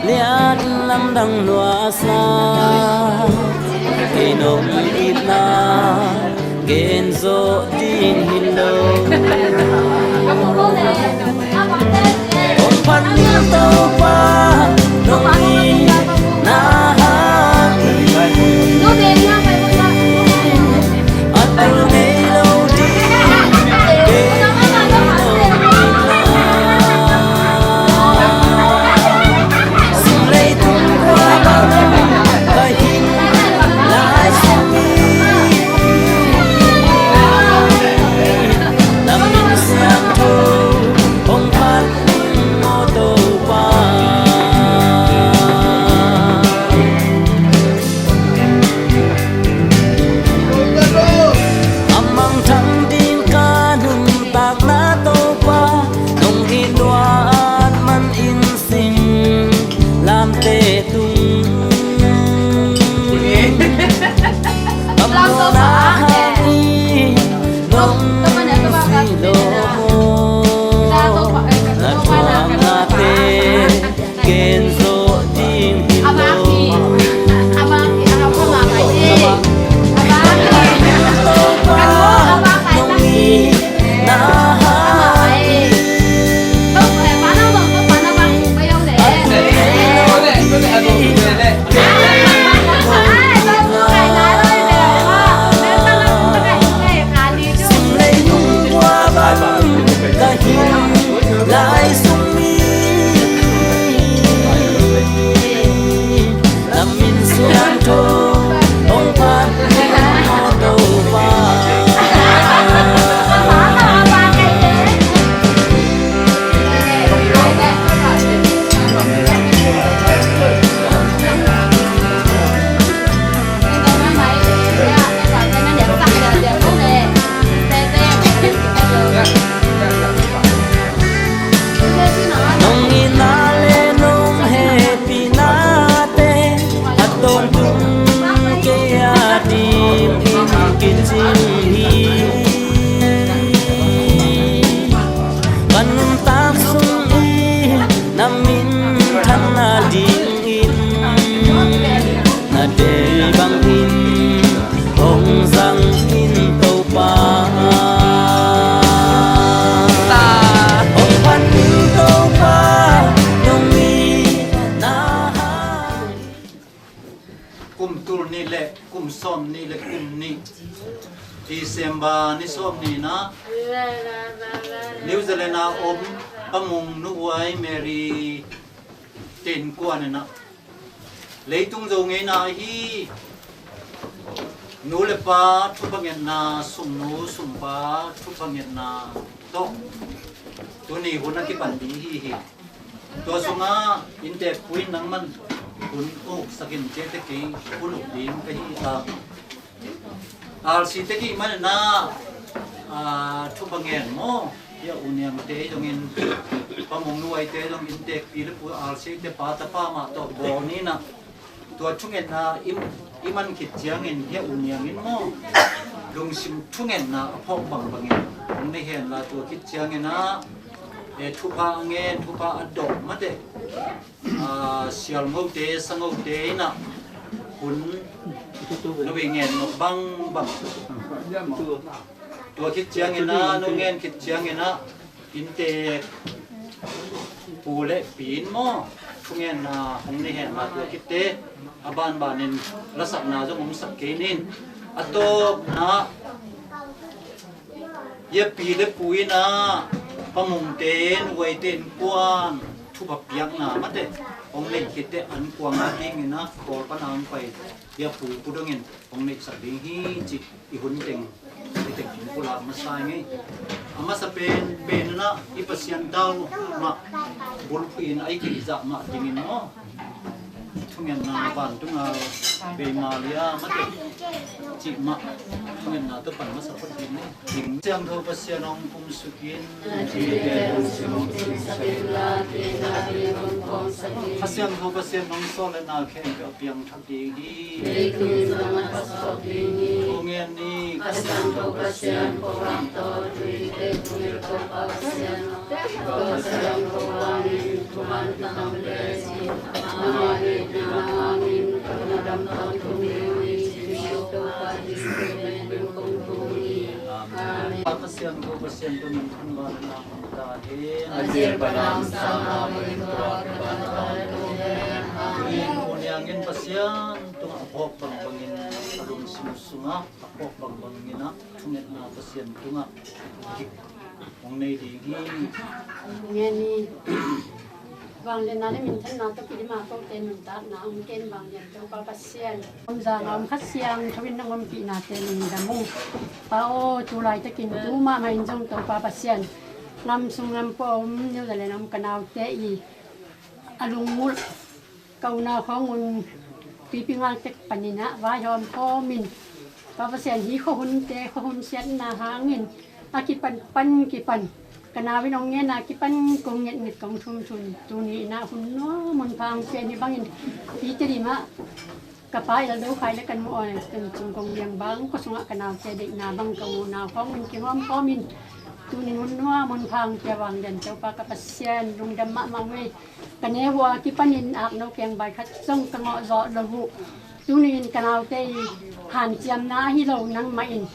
lian lamdang nuasa, kei nong itna gen zawh ding hi lo. Hong phat Topa nong itna hangin a tel ngei lo ding. Sum leitung khua bang ka hing lai sung hi. Na min siangtho hong phat Than nadingin na deih bangin hong zang in Topa. Hong phat in Topa, nong mi na hang. Kum tul nih le kum sawm nih le kum nih, December ni sawm nih na, New Zealand a om Pa Mung Nu Uai Mary te innkuan in ah, leitung Zo ngeina ahi nu le pa thupha ngetna, sungnu sungpa thupha ngetna tawh tuni hun a kipan ding hi hi. Tua sungah innteekpu in nangman hun uksak in, ciate kei hun uk ding ka hi a, R C te kei man na, ah, thupha ngen maw? Hia U Niang te zongin, Pa Mung Nu Uai te zong innteekpi le pu R C te pa tapa mah tawh bawl ni na. Tua thungetna i, i man khit ciangin hia U Niang in maw, lungsim thungetna a phawk bangbangin hong nei hen la, tua khit ciangin ah, eh, thupha a ngen, thupha a dawh mate, ah, sialngote, sangote in ah hun na vei ngen nop bangbang. Tua khit ciangin ah, nong ngen khit ciangin ah, innteekpu le pi in maw, thungetna hong nei hen la, tua khit teh a banbanin lasakna zong hong sak kei ning. A tawpna, hia pi le pu in ah, Pa Mung te, Nu Uai te innkuan thupha piakna mate hong nei khit teh, an kuang a dingin ah Kawl pan a hong pai hia pu, pu dongin hong neihsak ding hi cih i hun teng, i teng hun pulak masa i ngei. A masa pen, pen in ah i Pasian tau mah bulphuh in a i kizah mah dingin maw, thungetna vantung a bei Maria mate cih mah thungetna tawh pan masa phot ding ni. Ding Siangtho Pasian hong kumsuk in. Kha Siangtho Pasian hong sawlna khempeuh a piangthak ding hi. Thungen ni. Amen. Pasian ko, Pasian ko, min thang ba na ta hen. A zial pan a sang a, min tua ka ban ta hen. Tuni in U Niang in Pasian tungah a phawk bangbangin, a lungsim sungah a phawk bangbangin ah, thungetna Pasian tungah kik hong nei ding hi. Ngen ni. Vangliatna le minthanna tawh kidim a kote nuntakna hong kem vanglian Topa Pasian. Om zang a om Kha Siangtho in nong ompihnate lungdam ung. Pa aw, tu laitakin tu mahmah in zong Topa Pasian, gam sung gam pua om, New Zealand om ka naute i a lungmulh, ka unau khawng un, tuipi ngal tek panin ah vaihawm khawmin, Pa Pasian, hih khuahunte, khuahun siatna hangin a kipan pan kipan, ka nau in hong ngen a kipan kong ngetnget kong thumthum, tuni in ah hun nuam hun pha hong pia hi bangin, hih Tedim ah ka pa Eldo Khai le ka nu Aw Tun Cing Kong Biang bang khua sungah ka naute deihna bang ka unau khawng un kihawm khawmin, tuni hun nuam hun pha hong pia vanglian Topa ka Pasian, lungdam mahmah ung ei. Ka neu uh a kipanin akno kengbai khat zong ka ngawh zawh lo uh. Tuni in ka naute i hanciamna ahi lo nangmah in,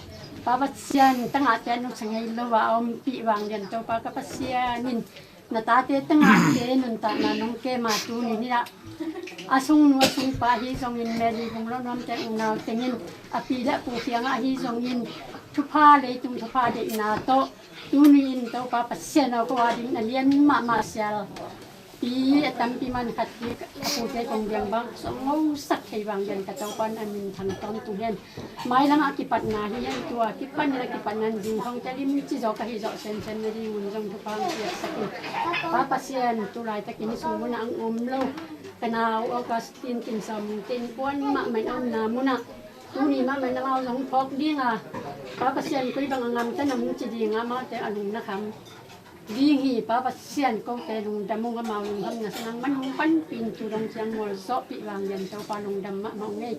Pa Pasian, tangahte a nusia ngei lo a ompih vanglian Topa ka Pasian in, na tate tangahte nuntakna nong kem a, tuni in ah a sungnu a sungpa ahi zongin, Mary Vung Lo Nuam te unau tengin a pi le a pu kiangah ahi zongin, thupha, leitung thupha deihna tawh tuni in Topa Pasian aw, ko a dingin a lian mahmah sial pi a tampi man khat hi, a pute Kong Biang bang song ngosak thei vanglian ka Topa in a minthang tawntung hen. Mailam a kipatna hi a, tua kipan in a kipatna in ding khawng tel in ci zawh ka hi zawh sensen na ding un zong thupha hong piaksak in. Pa Pasian, tu laitakin i sung munah hong um lo ka nau Augustine Kin Sawm Mung te innkuan mahmah in a omna munah tuni mahmah in amau zong phawk ding a, Pa Pasian, koi bang a gamta na hong ci ding a, amaute a lung na kham ding hi. Pa Pasian, kote lungdam ung, amau lungdamna sangah man hong panpih in, tu dong ciang mualzawhpih vanglian Topa, lungdam mahmah ung ei.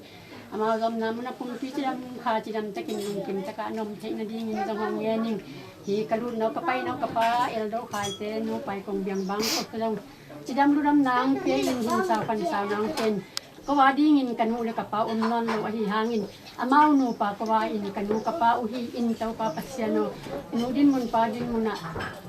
Amau zomna munah pumpi cidam, kha cidam takin lungkim takah a nom theih nadingin zong hong ngen ing. Hih ka lut nau, ka pai nau, ka pa Eldo Khai te nu Pai Kong Biang bang ko zong Cidam ludam nang pia in, hong sau pan sau nang pen ko a dingin ka nu le ka pa om nawn lo ahi hangin, amau nupa ko a in ka nu ka pa uh hi in, Topa Pasian aw, nu dinmun pa dinmun ah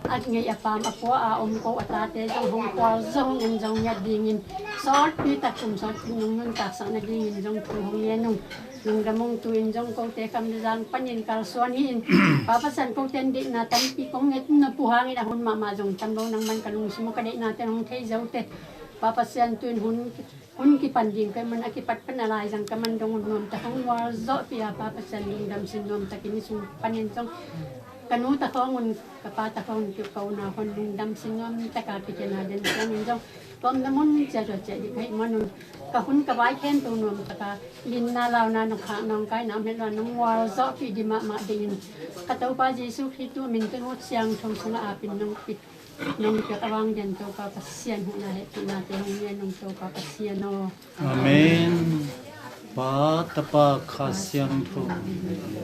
a ngei a paam a pua a om ko a tate zong hong kual zong hong en zong ngiat dingin, sawtpi tak kum sawtpi nung nuntaksak nadingin zong thu hong ngen ung. Lungdam ung. Tu-in zong kote kham le zang panin kalsuan hi in, Pa Pasian, kote in deihna tampi kong nget na pu hangin a hun mahmah zong tam lo, nangman ka lungsim uh ka deihnate hong thei zote, Pa Pasian, tu-in hun hun kipan ding ka man a kipat pan a laizang ka man dong un nuam tak hong mual zawhpih a, Pa Pasian, lungdam sin nuam takin i sung panin zong ka nu ta khawng un, ka pa ta khawng un, ki ko na hon lungdam sin nuam taka kikena den siamin zong ka omna mun cia tua cia dik ka hih man un, ka hun ka vai khempeuh nuam taka linna launa nong khak nong kaina om het lo a nong mual zawhpih dih mahmah dingin ka Topa Jesu Khrih tu min tun ut siangtho sungah apin nong pit nong piak a vang den Topa Pasian huhna hehpihna te hong ngen nong Topa Pasian aw. Amen. Pa, Tapa, Kha Siangtho.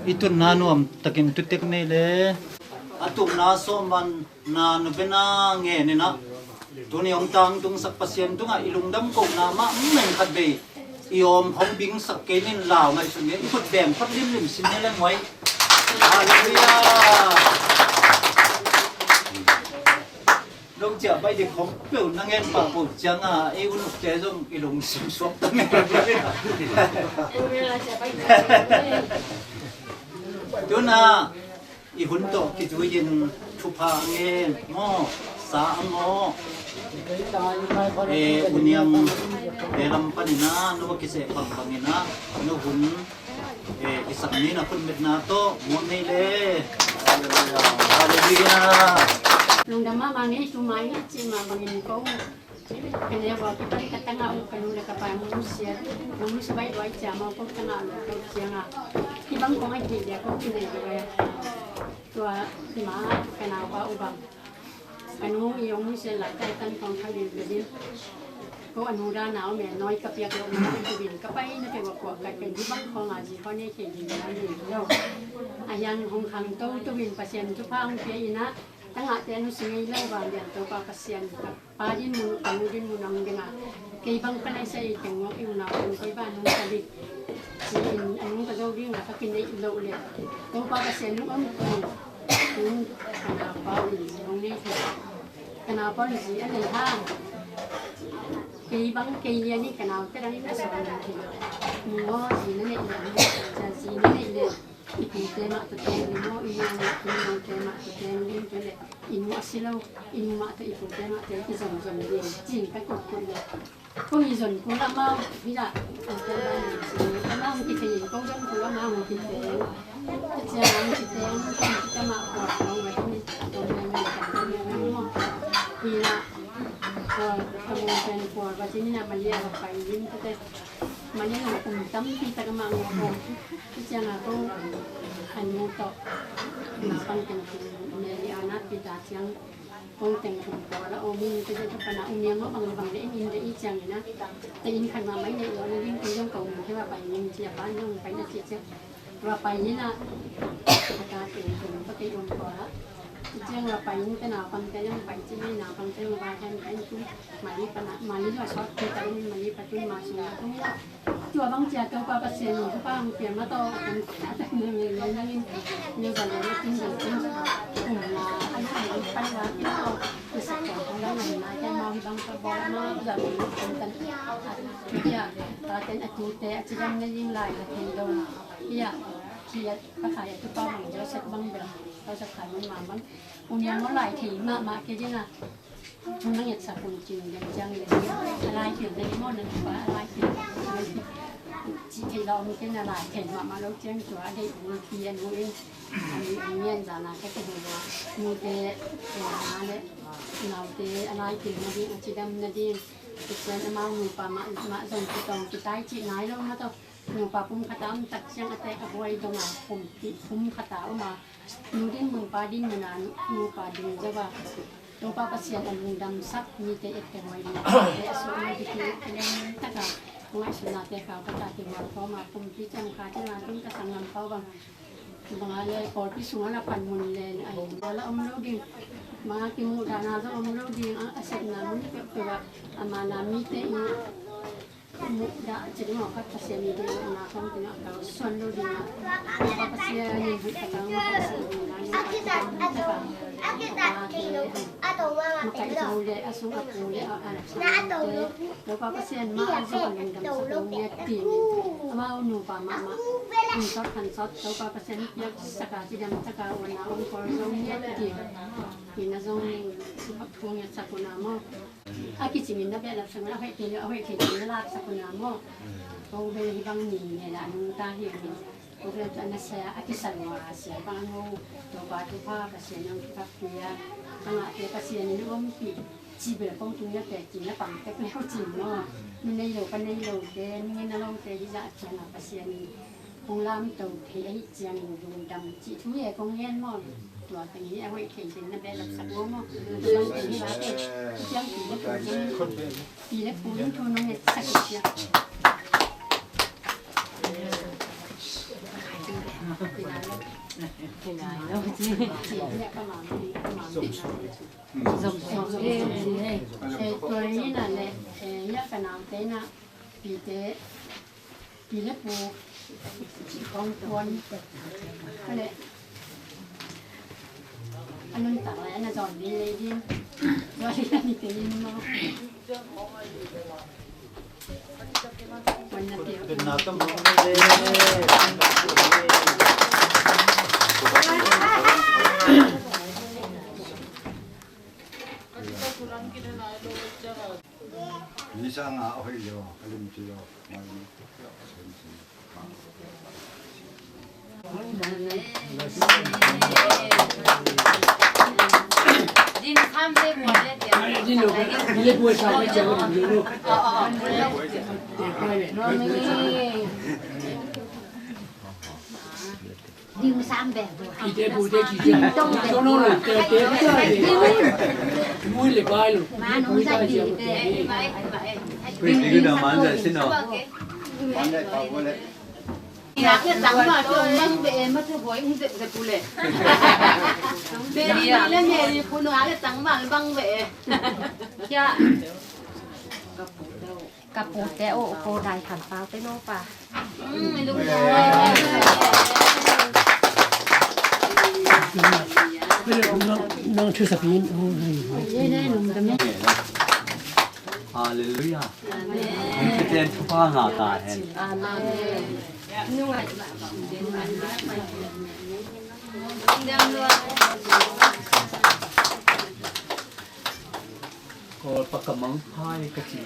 I tutna nuam takin tutek nei le. A tukna sawmman na nubena ngen inah tuni hong tangtungsak Pasian tungah i lungdam kohna mah meng khat bei i awm hong bingsak kei nin lau ngaihsun nge i khut beng phot limlim sin ne le muai. Halleluiah. Lo cia bai dik hong peuh na ngen pah poh cianga ei unukte zong i lungsim suak ta ngen. Tuna i hun tawh kizui-in thupha a ngen maw, sa a ngawh, e, uniam, e, lam paninah no kiseh bangbangin ah no hun, e, kisam ni na khutmetna tawh muak nei le. Halleluiah. Lungdam mahmah ngei tu mai ngei cih mah bangin ko Ka neu a kipan ka tangah uh ka nu le ka pa mu siat, mu sibai duai cia mau ko tangah lo ko ciangah. Kibang kong a hih dia ko kinei lo e. Tua kima ka naupa uh bang. Ka nu i ong mu siat lai tai tan kong kha lil lil. Ko a nu da nau me noi ka piak lo mai tu bin ka pai na pe wa kuak ka pen kibang kong a ji ko ne ke ji na ni lo. A yang hong khang to tu bin Pasian tu pa hong pia ina. Tangah te nu si ngei lo bang dian to pa Pasian ka. Pa dinmun, ka nu dinmun a hong ding a, kei bang ka neihsa ei teng ngawk i unau teng koi bang nung ka dik ci-in a nung ka zo ding a ka kineih loh leh, Topa Pasian nung om kei. Tun ka naupa un zi hong nei thei. Ka naupa un zi a nei hang, kei bang kei lian in ka naute dang in a sawh a nei thei. Nung aw zi na neih leh, zi na neih leh. I pute mah tawh teng ding maw, i nu mah, i nute mah tawh teng ding, tua leh i nu a si lo, i nu mah tawh i pute mah teng i zomzom ding, cin ka kutkut leh. Kong i zon kul amau hi dah, amau hong kithei in, kong zon kul amau hong kithei in. Tua ciang hong kithei in, kong kithei mah kuak kong va tuni, kong meng meng kan kong meng meng maw. Hi lah, kong meng pen kuak va tuni na Malia va pai in, tua teh. Mani nong kum tampi tak amah ngawh om. Hi ciangah kong a nu tawh naupang teng kum Mary Anna Peter ciang kong teng kum pawl a om in, tua teh tua panah um iang ngawh bang bang le in in le i ciangin ah. Te in khat mah mai neih lo na ding kong zong kong mun thei va pai ning ci a pa in zong pai na ci ciang. Va pai in ah. A ta teng kum pa kei om pawl ah. Hi ciang va pai in ka naupang te zong pai ci mai naupang te zong va khen pai in kum. Mali panah, Mali zong a sawt pi ta in Mali pa tun ma sung a tung in ah. Tua bang cia Topa Pasian in thupha hong pia mah tawh, kan a tak ni mi lian dang in, ni zan le tin zan tin, kum la, a lu le pan la tin tawh, ni sak tawh kong la ngan na, cia mau hi bang ka bawl ma, zan le tin tan. Ia, ta ten a tute, a cidam na ding lai, a thei lo. Ia, cia, pa khai a tupa bang Joseph bang bel, Joseph khai mun ma bang. Kum yang lai thei mahmah kei ding a. Nang et sa kun cing ding ciang le a lai pil ding maw, nang pa a lai pil. Cih thei lo mi ken a lai thei mahmah lo ciang tua a deih bulpi a nu in. A mi a ngian zana ka kihei lo. Nute, e, na le, naute a lai pil na ding, a cidam na ding. Tua ciang amau nupa mah, mah zong kitawng kitai cih nai lo mah tawh. Nupa pum khata om tak ciang a tek a buai dong a pum, pum khata om a. Nu dinmun pa dinmun a nupa ding zo a. Topa Pasian a lungdamsak mite etteh huai ding te a suahna diki a lem taka ngaihsutnate khau kata kihual khawma pumpi ciam kha ding a tun ka sanggam pau bang. Bang a le pawlpi sungah la panmun len a hi, bang la om lo ding, bang a kimuhdahna zong om lo ding, a sepna mun peuhpeuh ah a mana mite in muhdah cik mawk khat Pasian i ding na khong tungah kalsuan lo ding ah, Pasian in hih ka tang mawk a suan ding na makaih zo le a sung a pu le a an sa Topa Pasian mah a zong a lungdam sak lo ngiat ding. Amau nupa mahmah in sawt khan sawt Topa Pasian piak saka cidam saka uana ong kol zo ngiat ding. Ina zong supak thu ngiat sak una maw. A kicingin na behlap sak una, a hoih kei le a hoih kei na lap sak una maw. Ko bel hi bang ni nge la nung ta hi. Ko bel ta na sia a kisan wa sia bang ngo. Topa Topa Pasian ong kipapia. Ka ngahte Pasian in ompi. Ci bel kong tung ya te ci na pang tek leu cin maw. Mi nei lo ka nei lo te, mi ngen a lo te hi zah ciang a Pasian in kong lamto thei ahih ciangin lungdam cih thu hi e kong ngen maw. Tua teng hi a hoih thei ding na behlap sak maw maw. Tua bang teng hi a te ciang pi le pu, pi le pu in thu nong nget sak hi ciang. Ci hi a ka mam hi, ka mam hi. Zom zom. Eh, tua hi na le, eh, ya ka naute na, pite, pi le pu, ci kong tuan, ka le, a nun tak le, a na zon din le din, zon din le din no. Ngak le tang ma tu bang be e, ma tu boi ung zep zep ule. Meri ni le Meri pu ngak le tang ma bang be e. Kia. Ka pute uh ko dai khan pau te no pa. Nang thu sapi in. Hallelujah. Amen. Pathian thupha ngah ta hen. Amen. Kawl pa ka mang phai ka ci.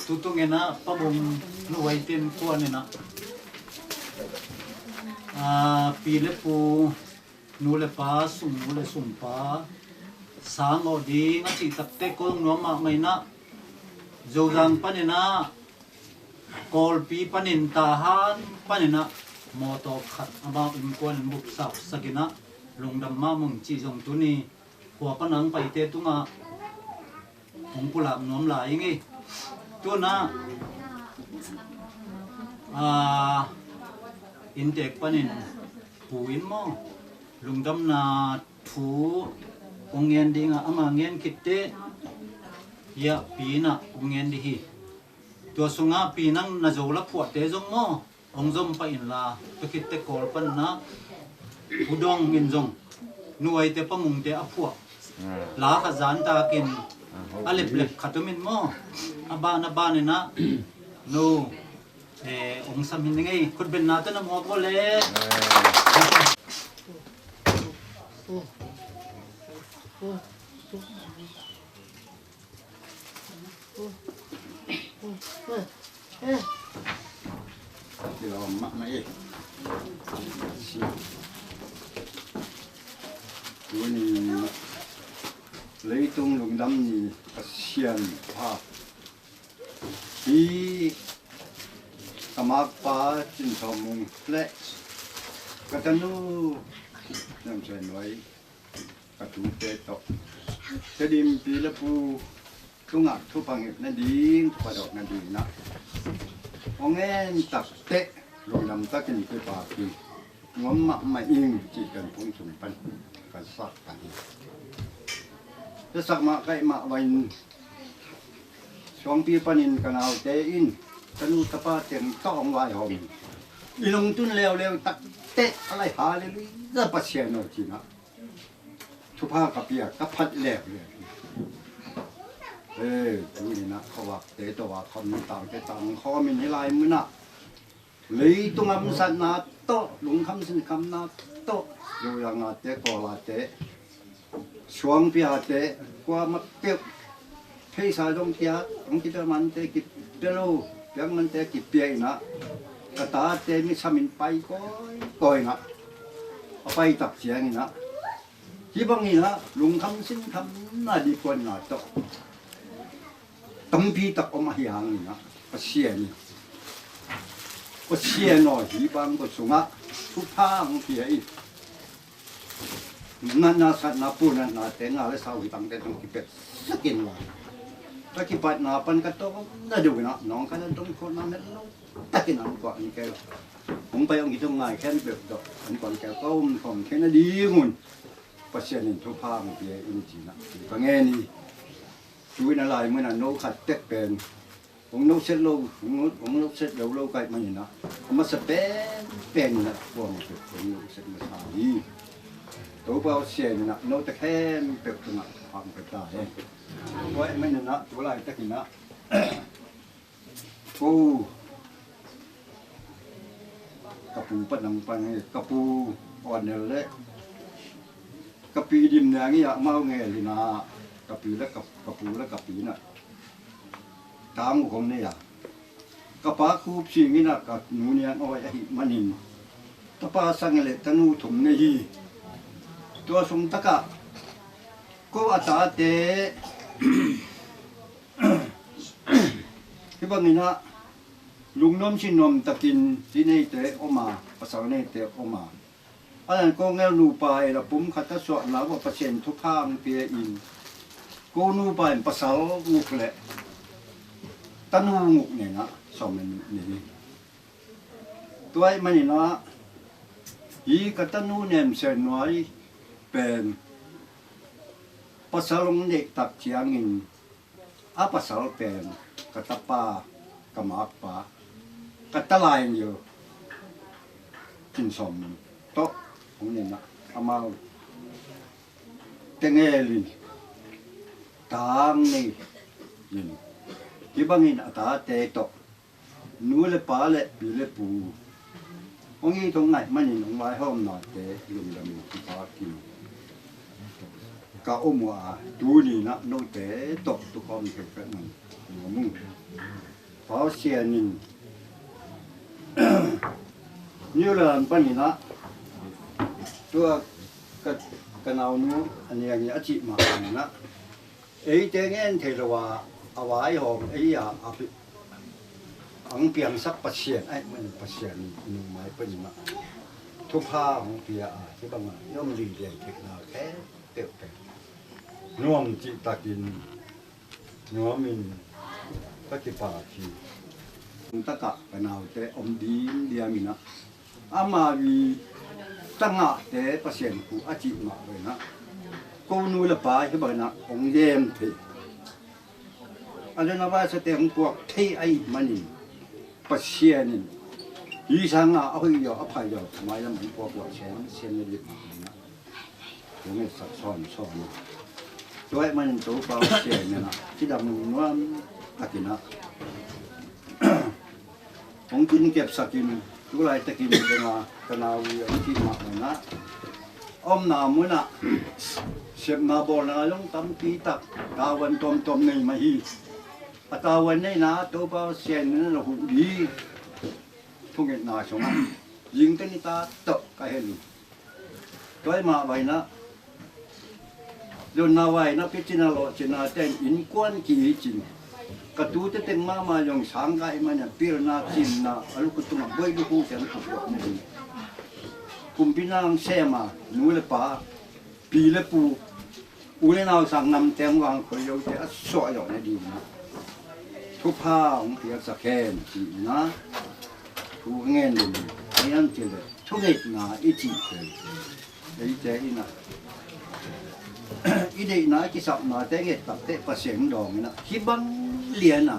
Tutung ena pabung luai tin kuan ena, ah, pi le pu, nu le pa, sung nu le sung pa sang aw ding a cih takte kong nuam mahmah inah, Zozang paninah, Kawlpi panin, Tahan paninah mawtaw khat amau innkuan in bupsap sakinah, Lungdam mahmah ung ci zong tuni khua pan a hong paite tungah hong pulak nuam lai ing ei. Tuna a, inntek panin pu in maw, lungdamna thu hong ngen dingah ama ngen khitte hiah pi in ah hong ngen dih hi. Tua sungah pi nang na zo la phuahte zong maw, hong zom pah inla, tua khitte Kawl panna U Dawng in zong nuaite pamungte a phuah la khat zantakin a leplep khat um in maw, a ban a ban in ah no, eh, hong sam hi ning ei. Khutbetna tawh na muak uh le. Kilawm mahmah ei. Tuni leitung lungdam ni Pasian pha hi. Ka makpa Cin Sawm Mung le ka tanu Nam Suai Nuai, ka tute tawh Tedim pi le pu tungah thupha ngetna ding, thupha dawkna ding in ah hong en takteh lungdam takin kipahpih nuam mahmah ing cih pen phung sung pan ka sak ka hi. Ka sak mah ka ih mah vai in suangpi panin ka naute in tanu tapa teng tawh hong vaihawm in, i lungtun leuleu takteh a lai Halleluiah Pasian aw ci-in ah thupha ka pia, ka phat leuleu. Ee, tuni in ah khuavakte tawh a khawm, tangte tang khawm in hih lai munah leitung hamsatna tawh, lungkham sinkhamna tawh, Zoyangate, Kawlate, Suangpiate, kuamah peuh pheisa zong pia, hong kipia mante kipia lo, piak mante kipia in ah ka tate mi sam in pai kawikawi in ah a pai tak ciangin ah hih bangin ah lungkham sinkhamna dikuanna tawh tampi tak om ahi hangin ah Pasian in, Pasian aw, hih bang ko sungah thupha hong pia in, natna satna, pu natnate, nga le sau hi tangte tawh kipetsak in la, ka kipatna pan ka tawm na deuh in ah nawngkaiin a dong khawhna met lo takin an kuah an keu, hong pai hong kidong ngai khempeuh tawh an kuah an keu ka om khawm theihna dingun Pasian in thupha hong pia in ci-in ah ka ngen hi. Tu-in a lai munah no khat tek pen hong noset lo, hong no-, hong noset lo lo ka hih manin ah a masa penpen in ah kuamah peuh hong noset masa hi. Topa Pasian in ah note khempeuh tungah thupha hong pia ta hen. Tua ahih manin ah tu laitakin ah ko, ka pu Panang pan hi, ka pu Awnel le ka pi Dim Niang hi a, amau ngel in ah ka pi le ka, ka pu le ka pi in ah tang uk hong nei a, ka pa Khup Sing in ah ka nu Niang Awi ahih manin tapa sang le tanu thum nei hi. Tua sung takah ko a tate hih bangin ah lungnuam sinnuam takin zi neite om a, pasal neite om a, a dan ko ngel nupa in a pum khat a suahna uh a Pasian thupha hong pia in, ko nupa in pasal guk le tanu guk nei in ah sawm le nih nei hi. Tua ahih manin ah hih ka tanu Nem Suai Nuai pen pasal hong neih tak ciangin a pasal pen ka tapa, ka makpa, ka talainyo Cin Sawm Mung tawh hong nei in ah amau teng ngelin tang nei in, hih bangin a tate tawh nu le pa le pi le pu hong it hong ngaih manin hong vaihawmnate lungdam in kipahpih ka om uh a, tuni in ah note tawh tu khawm thei ka nuam ung. Pasian in New Zealand panin ah tua ka, ka naunu a Niang in a cih mah bangin ah eite ngen thei lo a, a vaihawm ei a, a pi-, ang piangsak Pasian ahih manin Pasian in i nungmai panin ah Thupha hong pia a, hih bangah i om lilei theihna khempeuh pen nuam cihtakin nuamin ka kipak hi. Hong takah ka naute om dimdiam inah, ama vi tangahte Pasian khu a cih mah ve inah, ko nu le pa hih bang inah hong gem thei, a lona vaisate hong puak thei ahih manin, Pasian in hih sangah a hoih zaw a phai zaw mailam hong puak uh a sian sian na dih mah inah, hong etsak sawnsawn uh. Tua ahih manin Topa Pasian inah cidam nuam takinah hong kinkepsakin, tulaitakin dengah ka nau i a cih mah inah, a omna munah sepna bawlna zong tampi tak tavuan tuamtuam nei mah hi. A tavuan neihna Topa Pasian in a na huh ding thungetna sungah zingte nitak tawh ka hel uh. Tua ahih mah vai inah, zonna vai inah picina lawhcinate in innkuan ki-icin, ka tute teng mahmah zong sangkah ahih manin pilna cinna a lukhu tungah boih lukhu ciang ka puak na hi. Kumpi nang sem a, nu le pa, pi le pu, u le nau sang namte hong vang khoi lote a suah zawh na ding inah thupha hong piaksak hen ci inah thu ka ngen ding hi. Hiam cih leh thungetna i cih pen eite inah i deihna i kisapnate nget takteh Pasian dawng inah hih bang lian a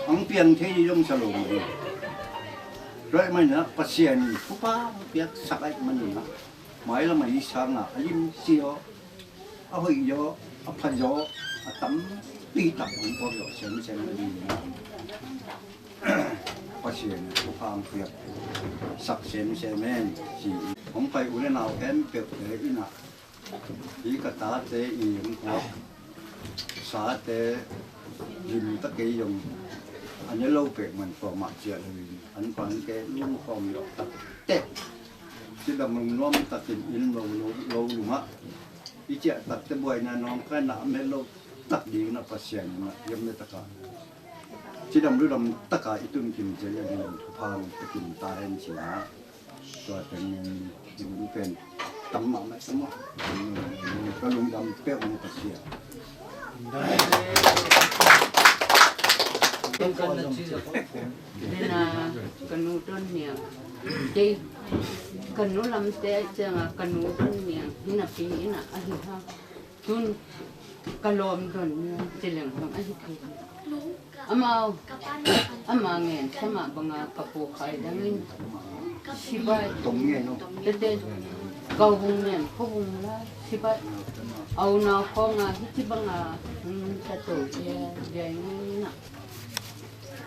hong piang thei ding zong sa lo mah hi. Tua ahih manin ah Pasian in thupha hong piaksak ahih manin ah mailam a hih sangah a limci aw, a hoih zaw, a pha zaw, a tampi tak hong puak zawh semsem a ding inah Pasian in thupha hong piaksak semsem hen ci. Hong pai u le nau khempeuhte inah hih ka tate i hong puak sate limta kei zong a ne lo pek man tua mah ciah lo in an kuan ke lum khawm zawh takteh cidam nuam takin inn lo lo lo lungah i ciah takteh buaina nawngkaina a met lo tak ding inah Pasian inah hiam le takah cidam ludam takah i tun kim ciah lian in thupha hong pia kim ta hen ci inah tua teng in i hun pen tam mahmah tam maw. Ka lungdam peuh ni Pasian. Nena ka nu don niang kei ka nu lamte cianga ka nu don niang hinapi ina ahi ha. Tun ka lawm don niang cileng hong ahi thei. Amau ama ngen sama banga ka pu khai dangin sibai tete kau hung ngen ko hung lai sibai au nau konga hiti banga hung tato dia dia ngina.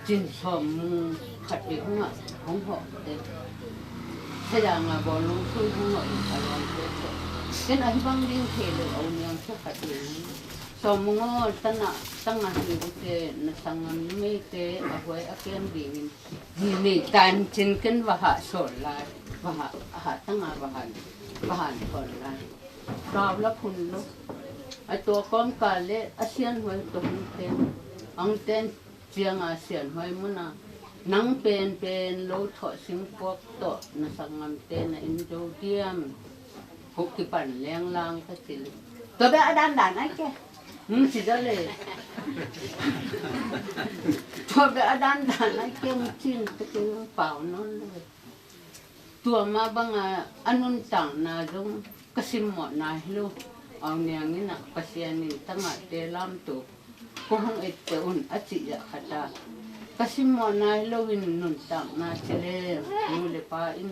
Cin sawm mu khat i hungah hong hawh te. Thayanga bawlung sui hung hawh in a lawmte te. Ken ahi bang ding thei lo a uniang te khat i hung. Sawm mu ngaw tana tanga hi ute na sangam numeite a huai a kem dingin. Ni nei tan cin ken va hah sawl lai. Va hah a hah tanga va han va han sawl lai. Kau la phun lo. A tua kawm ka le a sian huai tua hung ten. Ang ten cianga sianhuai muna nang penpen lo thawh singpuak tawh na sangamte na in zo diam. Huk kipan lenglang ka cil. Tua bek a dandan ai ke hung ci za le. Tua bek a dandan ai ke hung cin ka cil hung pau nawn le. Tua mah banga a nuntakna zong ka simmawhna hi lo. Au niangin ah Pasian in tangahte lamto ko hong ette un a cih zah khata ka simmawhna hi loin nuntakna ci le nu le pa in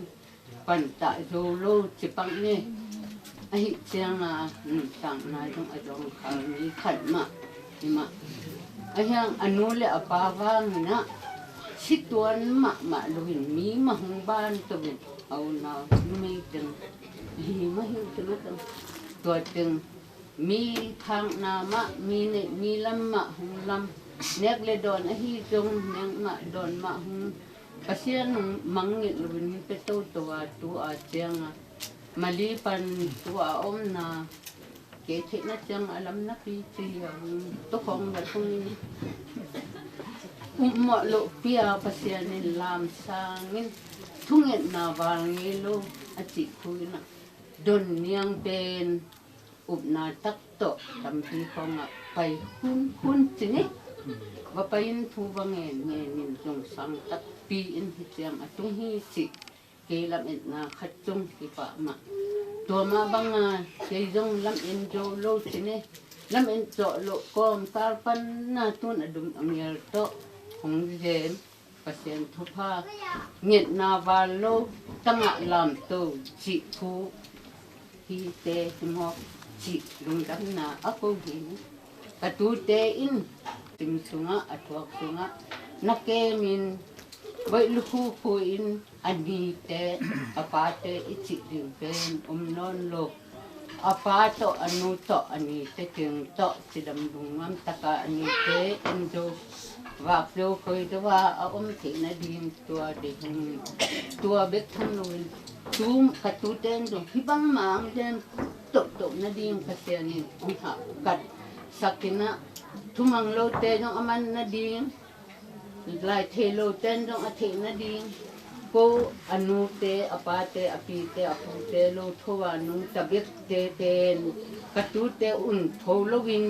pantah zo lo ci pak ni. Ahi cianga nuntakna zong a zong khal mi khat mah. Himah a hiang a nu le a pa vangin ah situan mahmah loin mi mah hung ban toin a unau numei teng hi mah hi teng a teng tua teng mi phakna mah mi neih mi lam mah hung lam nek le dawn ahi zong nek mah dawn mah hung Pasian hung mangngilh loin hing pe toto a tu a cianga mali pan tu a omna Kei theihna ciang a lam napi ci a hung tukhawng vat hung in Upmawh lohpi-a Pasian in lam sangin thungetna val ngei lo a cih thu in ah don niang pen upna tak tawh tampi khawngah pai hunhun ci ni. Va pai-in thu va ngen ngenin zong sang takpi in hi ciang a tung hi cih kei lametna khat cung hi pah mah. Tua mah banga kei zong lamen zo lo ci ni. Lamen cawh loh kawmkal panna tun a dum a ngial tawh hong zem Pasian thupha ngetna val lo tangah lamto cih thu hihte hi mawk cih lungdamna a ko hi. Ka tute in sim sungah a thuak sungah na kemin voih lukhu khu in a nite a pate i cih ding pen om nawn lo. A pa tawh a nu tawh a nite teng tawh cidam lungnuam taka a nite en zo vak zo khoi zo a a om theih nading tua deih hong tua bek tham loin tum ka tute en zo hih bangmah ang den tohtoh nading Pasian in hong hahkat sakin ah thumang lote zong a man nading lai thei lote in zong a theih nading ko a nute a pate a pite a pute lo tho a nungta bekte pen ka tute un tho loin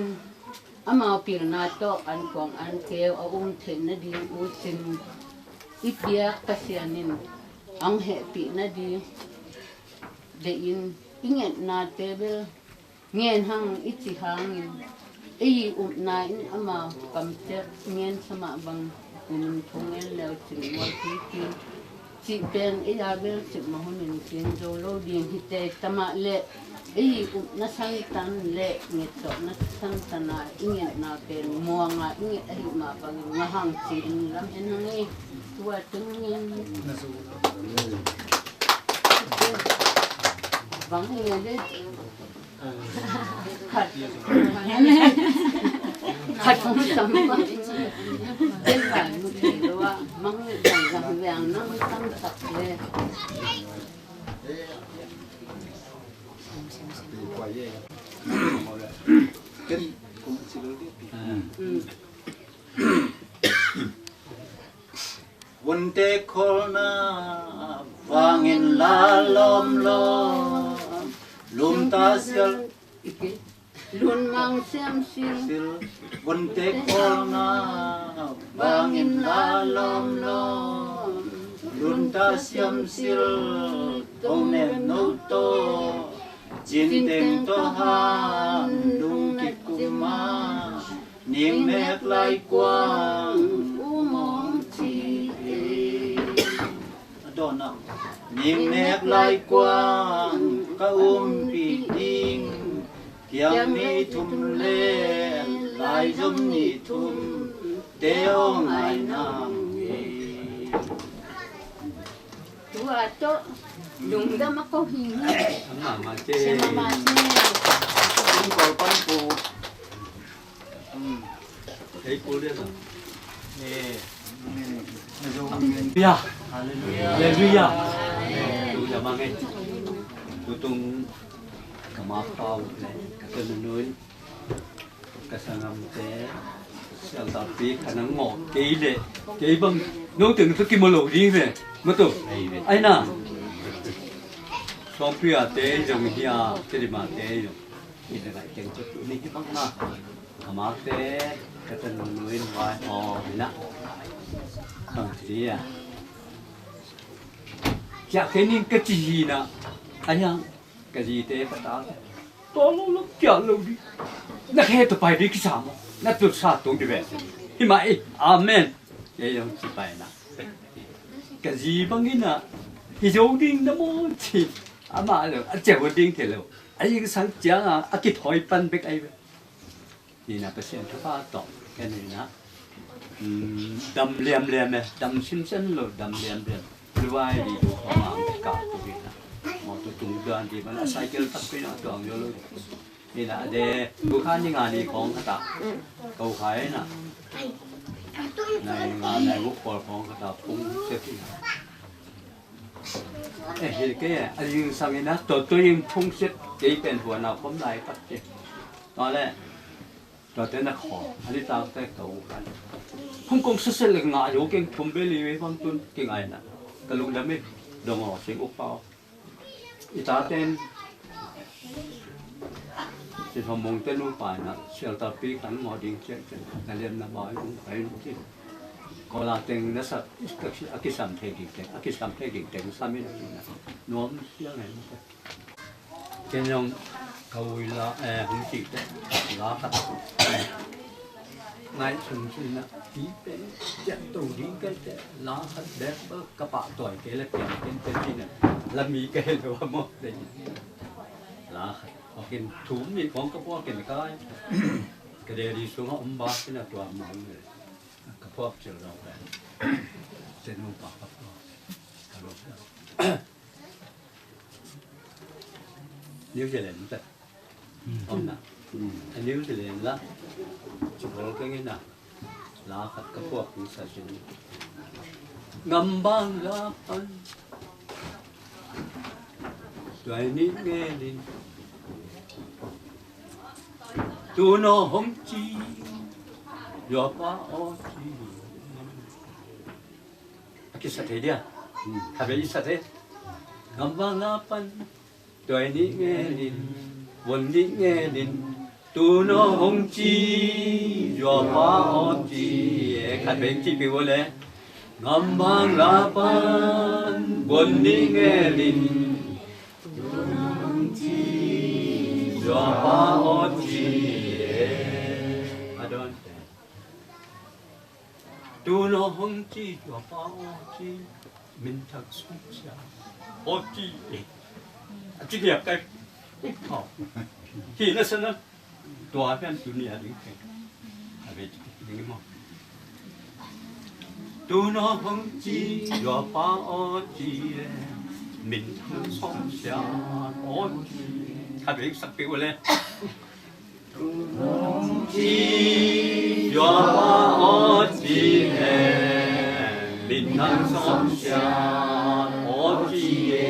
amau pilna tawh an kuang an keu a um theih nading uh cin i piak Pasian in ang hehpih nading deihin i ngetnate bel ngen hang i ci hangin ei upna in ama kamciat ngen samah bang in thu ngen leu cin mual pipi cih pen ei a bel cih mah hunin cin zo lo ding hi te tamah le ei upna santan le ngetcawhna santana i ngetna pen muanga i nget ahi mah bangin ngahang ci-in lam en hang ei tua tungin bang ei le Khat, khat hong sam pa. Ken lai mu thei lo a, mang le tang lam liang nang tam tak le. Vunte kholna vangin la lawm lawm, lumta sial lunmang siam sil. Vunte kholna vangin la lawm lawm, lumta siam sil. Tho nem no to, cinteng to han lung kikuma. Ning nek lai kuang u mong ci e. A dawnah ning nek lai kuang ka umpih ding. Kiang ni thum le lai zom ni thum te aw ngai nang e. Tua tawh lungdam a ko hi ni. Ama ma te. Ama ma te. Ang ko pan ko. Hmm. Hei ko le la. Eh. Ya. Hallelujah. Hallelujah. Hallelujah. Mang eh. Tutung kama pau le kata nunun. Ka sanggamte, siangthopi ka nang ngawh kei leh, kei bang, no teng tu kimawl lo ding ve, matu. Ai na. Sawngpi a te zong hi a, Tedim a te zong. Hi na gai teng tu ni hi bang na. Ka ma te, ka tan nu in vai aw hi na. Bang ti a. Kia kei ning ka ci hi na. Ai hang. Ka zite ka tate tua lo lo kia lo di. Na khe to pai di kisa mo. Na tu sa tung di ve. Hi ma e. Amen. Ye yong ci pai na. Ka zi bang ina. Hi zo ding na mo ci. Ama lo a ce wo ding te lo. A yi sang ciang a a ki thoi pan bek ai ve. Nina Pasian thupha tawh ka nina, mm, dam liamliam e, dam sinsen lo, dam liamliam. Luai di du kho ma ka tu nina. Mo tu tung dan di mana cycle tak pina tuang yo lo. Nina de bu kha ni nga ni khong kata. Kau khai na. Nai nga nai bu kol khong kata pung se pina. Eh, hi ke, a ling sang ina, to to ing phung set, kei pen hua na khom lai tak ke. To le, Tuate na khaw a nitak te ka u kan phung kong sese le ngah zo keng thum ve li ve bang tun kingaina ka lungdam e. Dong aw sing upa aw. I taten si thomong te nu pa na sial tapi kan ngawh ding cian cian na lian na bai ung pai ung ci. Kola teng na sat a kisam thei ding teng a kisam thei ding teng samin a ci na nuam siang e. Ken zong ka ui la, eh, hong cih teh la khat ngaihsun cih na ti pen ciah to ding kei teh la khat bek bek ka pahtawi kei le piang ken pen cih na la mi kei lo a maw teh la khat. Aw ken thum nih khawng ka puak ken ka lai ka deri sungah om ba cih na tua mawng le ka puak cil lo pen cih nu pa ka puak ka lo. New Zealand ta. Om na. A New Zealand la. Chibol ka ngei na. La khat ka puak ni sa sin. Ngambang la pan. Tuai ni nge lin. Tu no hong ci. Yua pa o ci. A kisa thei dia. Khat vei i sa thei. Ngambang la pan. Tuai nih ngelin, von nih ngelin, tu no hong ci, yua pa aw ci e. Khat vei ci pi vo le. Ngambang la pan, von nih ngelin, tu no hong ci, yua pa aw ci e. A don te. Tu no hong ci tua pa aw ci, minthang sung sia aw ci. A ci diak kai. Hi na sana tua pian tu ni a ding kai. A ve ci ding mo. Tu no hong ci tua pa aw ci, minthang sung sia aw ci. Khat ve sak pi vo le. Ci, yua pa aw ci e, minthang sawm sia aw ci e.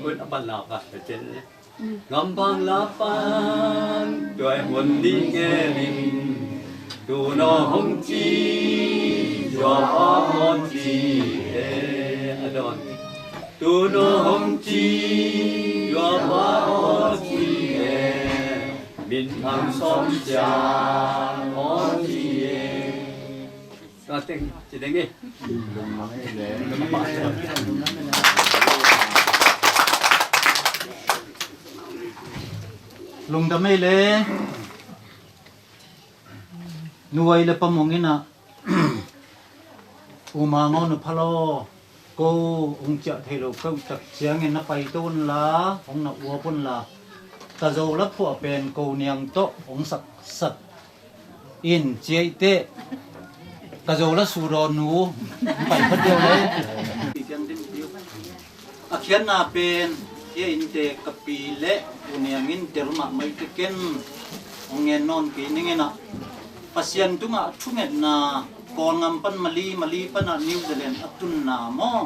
Kun a pan la ka cen e. Ngambang la pan, tuai hun ni ngelin. Tu no hong ci, yua pa aw ci e. A don. Tu no hong ci, yua pa aw ci e. Minthang sawm sia aw ci e. Ka teng ci deng e. Lungdam e le. Nuai le pamong ina. U Mang aw, nu phalo. Ko hong ciah thei lo keuh tak ciangin na pai to un la, hong na uap un la. Ka zo la phuah pen ko niang tawh hong saksak in ciaih teh ka zo la sudaw nu hong pai phot deuh le. A khiatna pen hia innte ka pi le u niang in tel mahmah i teken hong ngen nawn kei ning inah Pasian tungah thungetna Kawlngam pan Mali, Mali panah New Zealand a tunna maw?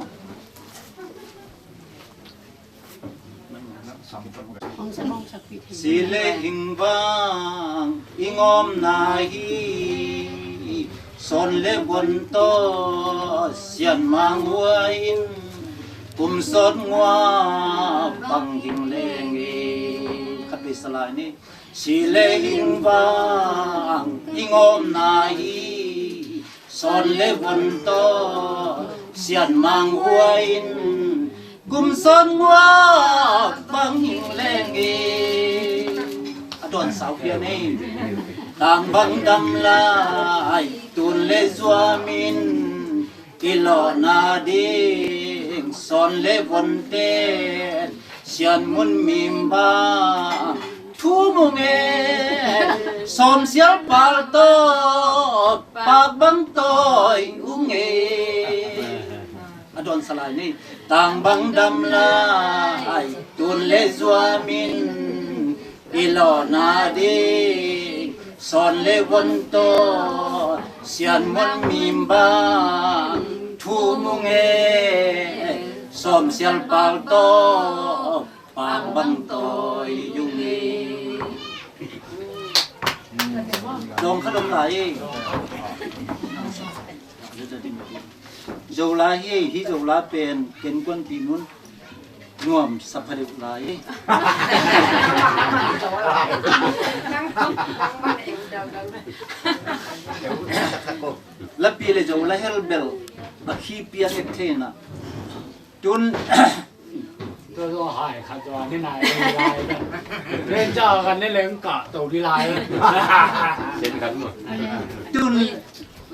Si le hing vang i ngawmna hi, sawn le vuan tawh sian mang hua in kum sawt ngua bang hing leng hi. Khat vei sa lai ni. Si le hing vang i ngawmna hi, sawn le vuan tawh sian mang hua in kum sawt ngua bang hing leng hi. A dawn sau pian ei. Tang bang dam lai tun le zuam in i lawhna ding sawn le vuan ten sian mun mim bang thu mu nge. Sawm sial pal tawh pak bang tawi u nge. A dawn sa lai ni. Tang bang dam lai tun le zuam in i lawhna ding sawn le vuan tawh sian mun mim bang thu mu nge. Sawm sial pal tawh pak bang tawi u nge. Dawng khat om lai hi. Zola hi, hi Zola pen ken kuanpih nun nuam sa pha deuh lai hi. Lapi le Zola helbel a khipi a sek thei na. Tun Tua zaw hai khat zaw ni nai lai lai. Len ca kan ne leng kah to di lai. Sen kan mu. Tun,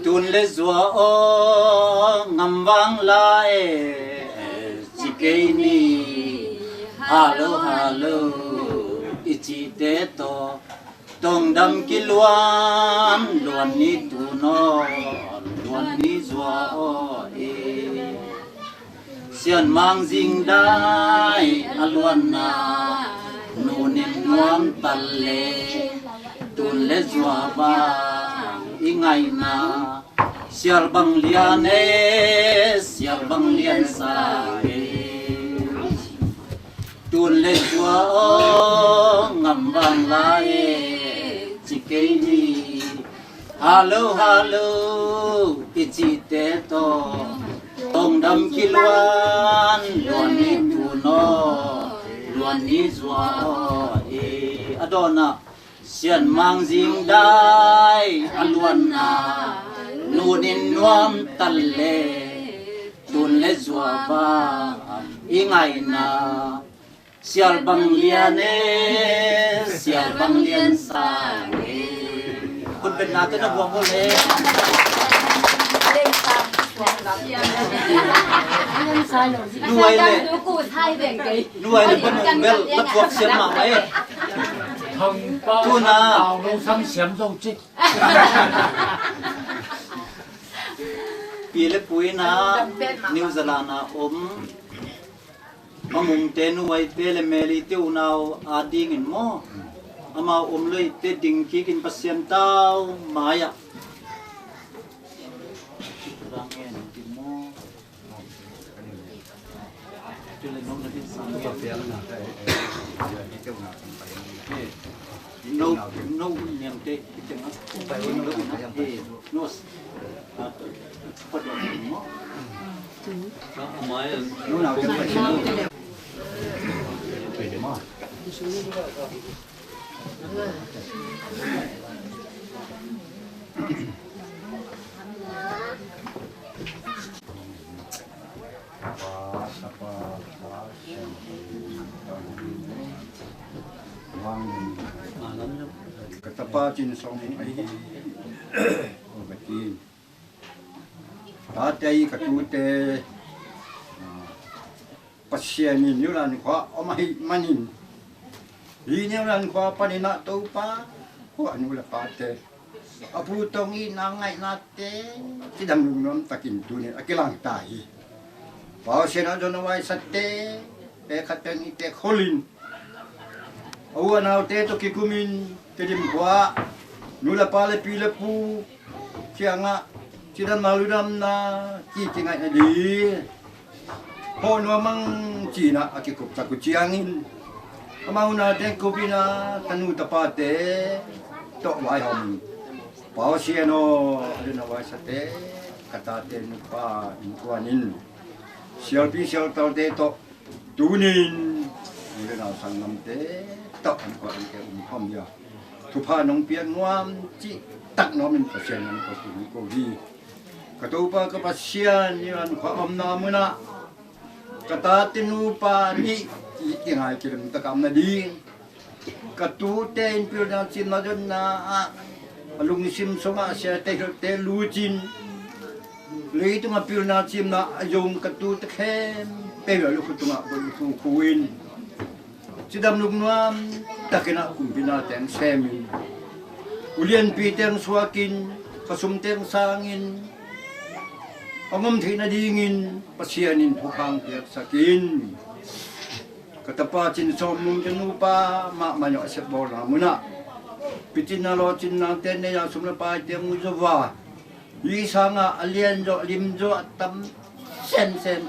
tun le zua aw ngam vang lai. Ci kei ni. Halo, halo. I cihte tawh. Tongdam kiluan, luan ni tun aw, luan ni zua aw e. Sian Mang Zing Dai a luanna, nunin nuam tal le, tun le zua bang i ngaihna. Sial Bang Lian e, Sial Bang Lian sa e. Tun le zua aw ngam vang lai e, ci kei ni. Halo, halo, i cihte tawh. Tongdam kiluan, luan ni tun aw, luan ni zua aw e. A dawnah Sian Mang Zing Dai a luanna, nunin nuam tal le, tun le zua bang i ngaihna. Sial Bang Lian e, Sial Bang Lian sa e. Khut betna te na buang ko le. Nuai le. Nuai le, pa nung bel la buak siam mah mah e. Thang pa, tuna. Thang pau lo sam siam zo cik. Pi le Pu in a New Zealand a om. A Mungte, Nuaite le Melite unau a dingin maw, amau om loite ding kikin Pasian tau mai-ah. No, no, niamte, no. Ka tapa Cin Sawm ahi. Tate ahi ka tute, ah, Pasian in New Zealand khua om ahih manin, hih New Zealand khua panin ah Topa, khua nu le pate, a pu tong i na ngaihnate cidam lungnuam takin tuni a kilang ta hi. Pasian a zon a vaisate, pek khat pek nih pek holin, a u a naute tawh kikumin, Tedim khua, nu le pa le pi le pu kiangah cidamna ludamna ci kingaihna ding, hawh nuam ang cinah a kikupsak uh ciangin, amau nate kupinah tanu tapate tawh vaihawm. Pasian aw, a dena vaisate, ka tate nupa innkuan in, sialpi sialtalte tawh tunin, u le nau sanggamte tawh an kuat an ke um khawm dia, thupha nong piak nuam cih tak nuamin Pasian an ko kum ko hi. Ka Topa ka Pasian, New Zealand khua omna munah ka tate nupa nih i ngai kilem tak a om nading, ka tute in pilna cimna donna ah a lungsim sungah a siate hilhte lucin, leitung a pilna cimna a zong ka tute khempeuh a lukhu tungah koih khukhu in, cidam lungnuam takin ah kumpina teng semin, ulianpi teng suakin, khasum teng sangin, a ngom theih nadingin Pasian in thupha piaksakin. Ka tapa Cin Sawm nung ka nupa mahmah zawh a sepbawlna munah picinna lawhcinna te nei a sum le paite mu zo a, hi sangah a lian zawh lim zawh a tam semsem,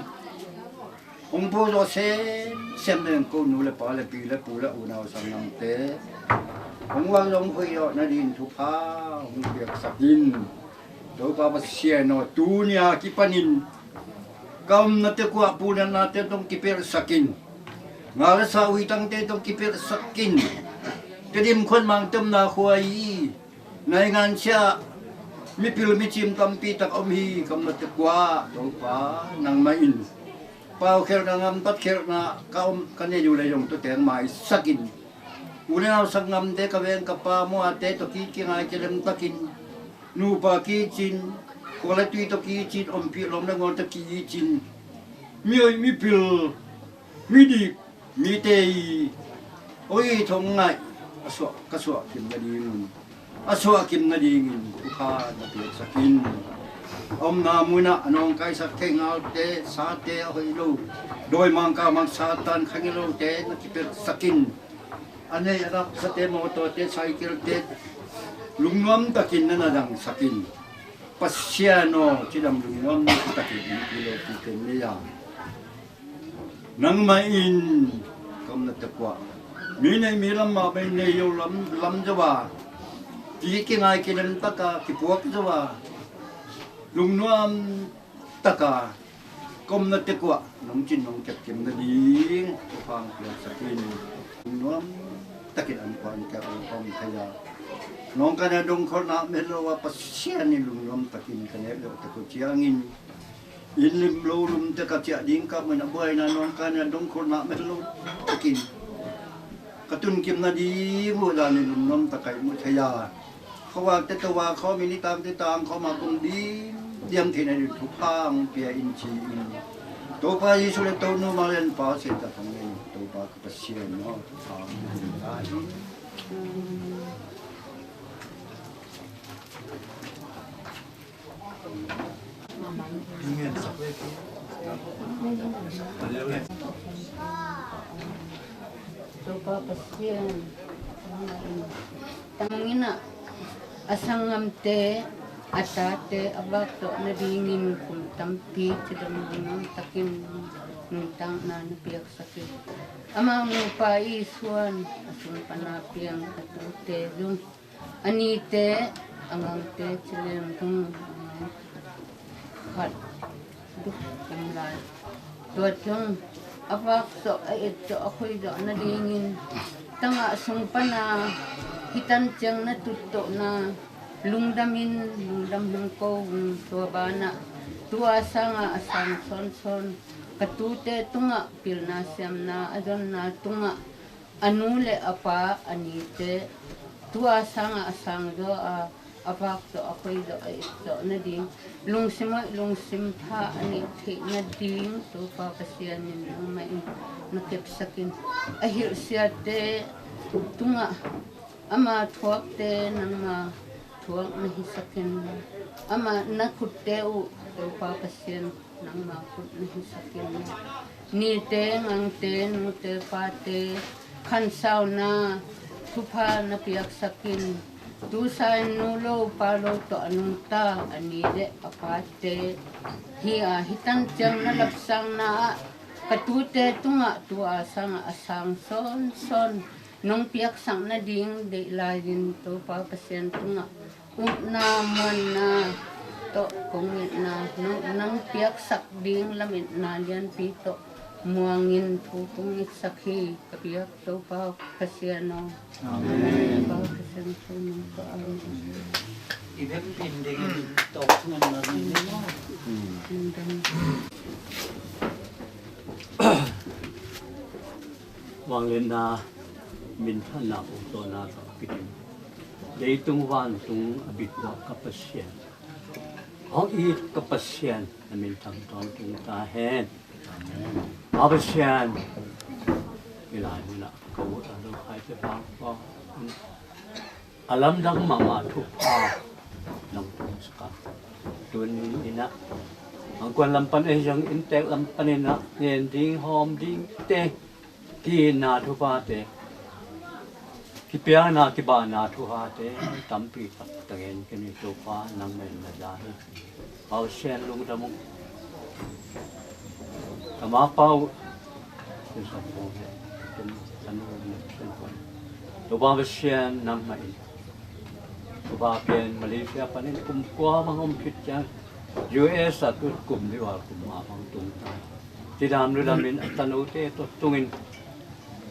hong pua zawh semsem deng ko nu le pa le pi le pu le unau sanggamte, hong vak hong hoih zawh nading thupha hong piaksak in. Topa Pasian aw, tuni a kipanin ka omna tekuah punnate tawh kipelhsak in. Nga le sa uitangte tawh kipelhsak in. Tedim khuan Mangtomna khua i naingan sia mipil micim tampi tak om hi. Ka omna tekuah Topa nangmah in paukhelhna, gamtat khelhna ka om, ka nei uh le zong tua teng maisak in. U le nau sanggamte, ka veng ka pa muate tawh ki, kingai kilem takin, nupa kicin, khua le tui tawh kicin, ompih lawm le gual tawh kicin, mi hoih mipil, midik, mite i hoih thong ngaih a suah, ka suah kim nadingun, a suah kim nadingin thupha na piaksak in. A omna munah a nawngkaisak thei ngalte, sate a hoih lo, dawimangkau mang Satan khangilote na kipelhsak in. A nei a dapsate, mawtawte, cycle-te lungnuam takin na na dangsak in. Pasian aw, cidam lungnuam takin innpi lopite nei a, nangmah in ka omna tekuah mi neih mi lam mah bei nei lo lam, lam zo a, ki, kingai kilem taka kipuak zo a, lungnuam taka ka omna tekuah nong cin nong kep kim nading thupha hong piaksak in. Lungnuam takin an kuan kep hong pom thei a, nawngkaina dongkholhna met lo a, Pasian in lungnuam takin ka nek leh tek uh ciangin, inn lim lo lumte ka ciah ding ka muin a buaina nawngkaina dongkholhna met lo takin ka tun kim nading uh dan in lungnuam tak ka ihmu thei a, khuavakte to a khawm in, i tangte tang khawm a kong dim diam theih nading thupha hong pia in ci-in, Topa Jesu le Tonu Mari in pa se ta thong in, Topa ka Pasian aw, thupha hong pia in. Topa Pasian, tangin ah a sanggamte, a tate a vak zawh nadingin kum tampi cidam lungnuam takin nuntakna na piaksak in. Amau nupa i suan a sung pana piang a tute zong, a nite, a ngangte ci leng zong, khat duk om lai. Tua zong a vak zawh, a et zawh, a khoi zawh nadingin tangah sung pana hih tan ciang na tuttawhna lungdam in, lungdam hong ko ung. Tua banah tua sangah a sang sawnsawn ka tute tungah pilna siamna a zonna tungah a nu le a pa, a nite tua sangah a sang zaw a, a vak zawh, a khoi zawh, a et zawh nading lungsim hoih, lungsim pha a neih theih nading Topa Pasian in nangmah in na kepsak in. A hilhsiate tungah ama thuakte nangma thuak na hisak in. Amah na khutte uh Topa Pasian nangma khut na hisak in. Nite, ngangte, nute, pate khansauna thupha na piaksak in. Tusa in nu lo pa lo tawh a nungta a ni le a pate hi a, hih tan ciang na lapsangna ah ka tute tungah tua sangah a sang sawnsawn nong piaksak nading deih lai-in Topa Pasian tungah upna muanna tawh kong itna, nong, nong piaksak ding lametna lianpi tawh muangin thu kong itsak hi, ka biak Topa Pasian aw. Amen. Topa Pasian thu nong tawh. Amen. I bek pin ding tawh ngan mar ni. Amen. Vangliatna, minthanna, pumtawhna tawh a kidim, leitung vantung a bitua ka Pasian, hong it ka Pasian, na minthang tawntung ta hen. Pa Pasian, hih lai munah ka ut a lo khaite pangpang a lamdang mahmah thupha nong tungsak a, tuni in ah Angkuan lam pan ahi zongin, inntek lam panin ah ngen ding, hawm dingte, ki-itna thuphate, kipiakna, kibahna thuphate tampi tak ka ngen kei hi. Topa, nangmah in na za hi. Pa Pasian, lungdam ung. Ka mapa uh, Sia Sam Pau, Sia Sam Pau, Topa Pasian, nangmah in thupha pia in. Malaysia panin kum kua bang om khit ciang, U S ah tu kum li val kum nga bang tung ta. Cidam ludam in a tanote tawh tungin,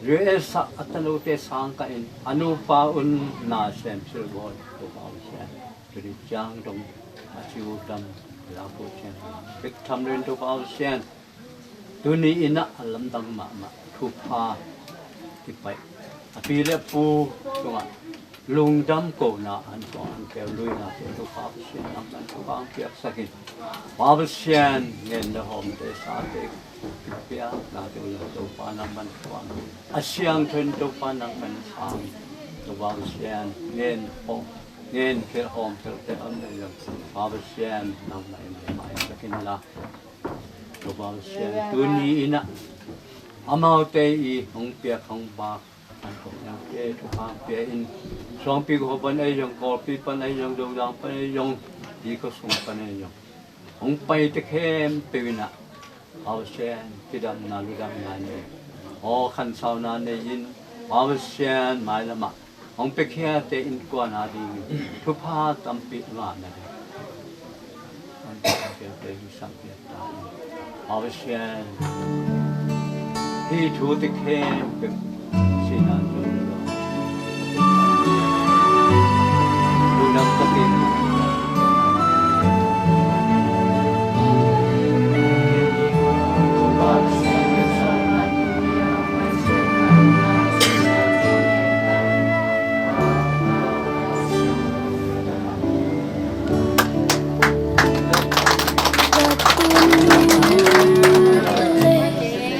U S ah a tanote sang kah in, a nupa un na sem silbawl, Topa Pasian. Tuni ciang dong a ci uh dam, la ko ciang bek tham lo in, Topa Pasian. Tuni in ah a lamdang mahmah thupha kipaih a pi le pu tungah lungdam kohna an kong an keu luina te Topa Pasian, nangman thupha hong piaksak in. Pa Pasian, ngen le hawmte sate piakna te uh Topa nangman thupha, a siangtho in Topa nangman sang in. Topa Pasian, ngen hawm, ngen khel hawm khelte om le zong, Pa Pasian, nangmah in maisak in la. Topa Pasian, tuni in ah amaute i hong piak hong bak an kong nangte thupha pia in. Suangpi khua pan ei zong, Kawlpi pan ei zong, Zozang pan ei zong, i khuasung pan ei zong, hong paite khempeuh in ah, Pa Pasian, kidamna ludamna nei, aw khansauna nei in, Pa Pasian, mailamah hong piakhiate innkuan a dingin thupha tampi ngahna ding, an piakhiate hong sampiak ta in. Pa Pasian, hih thute khempeuh sinan lo lo, lungdam takin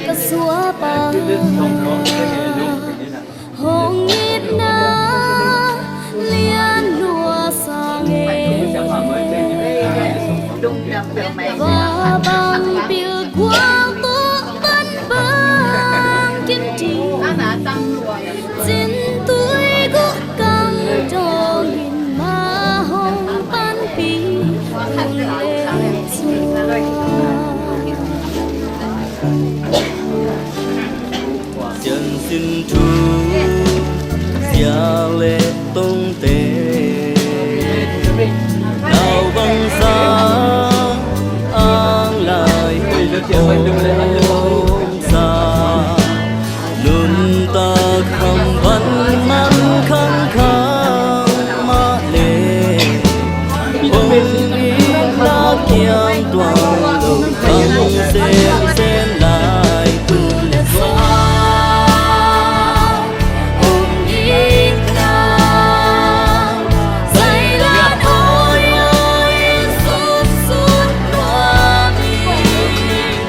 Ka suapa hong itna lian lua sang e. Va bang pilgual tawh pan bang kim ti, cintui guk kang dongin ma hong panpih. Siansin thu siak le tongte, nau bangsa ang lai hong sa, nuntak kham van man khangkhang mah le, hong itna kiam tuan lo khang semsem lai. Tu le sa hong itna zai la hoi hoi in sut sut nuam in.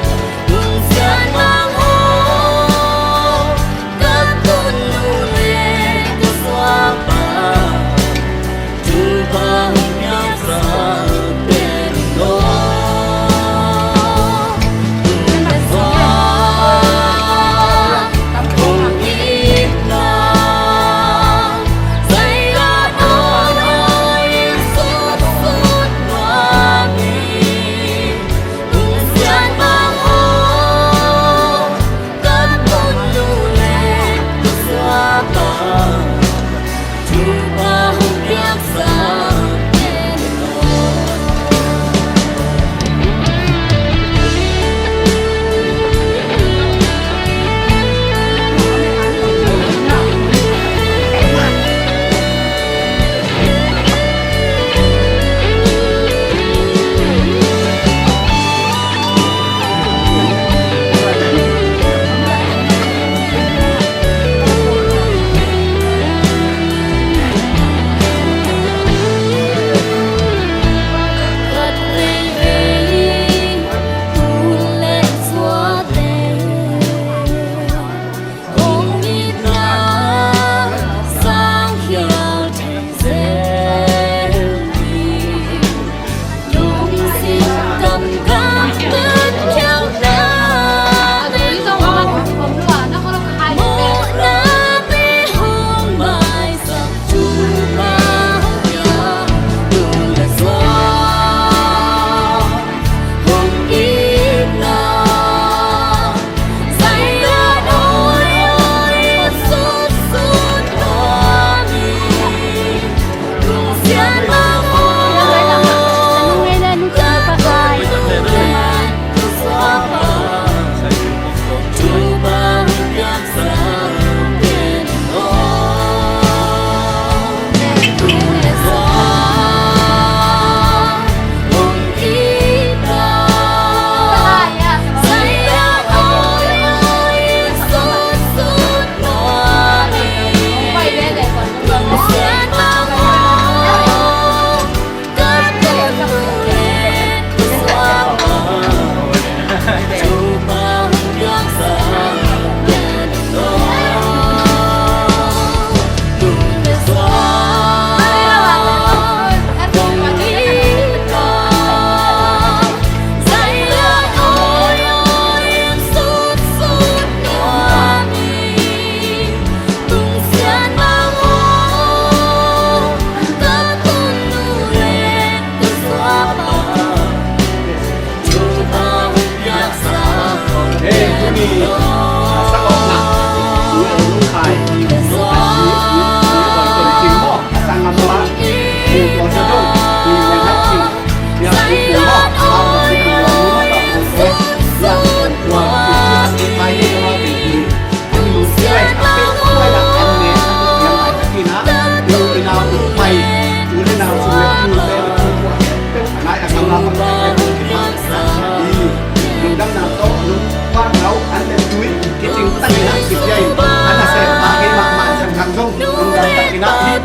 Lungdamna tawh lungkhuak lo an le tui kicing takin ah kiciai an a sem pa kei mahmah siangkhang zong lungdam takin ah an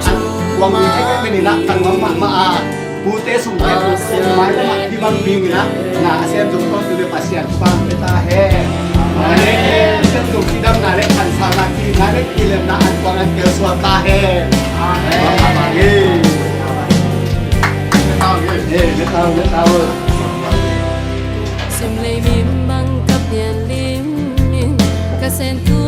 kuang mi thei kei menin ah kan nuam mahmah a, pute sungte pute mai lamah kibang dingin ah na a sem zong tawh tu le Pasian kibang pe ta hen. Amen. Sem zong kidamna le khansana kina le kilemna an kuang an tel suak ta hen. Amen. Amen. Amen. Amen. Amen. Sim lei mim bang ka pian lim in ka sen tu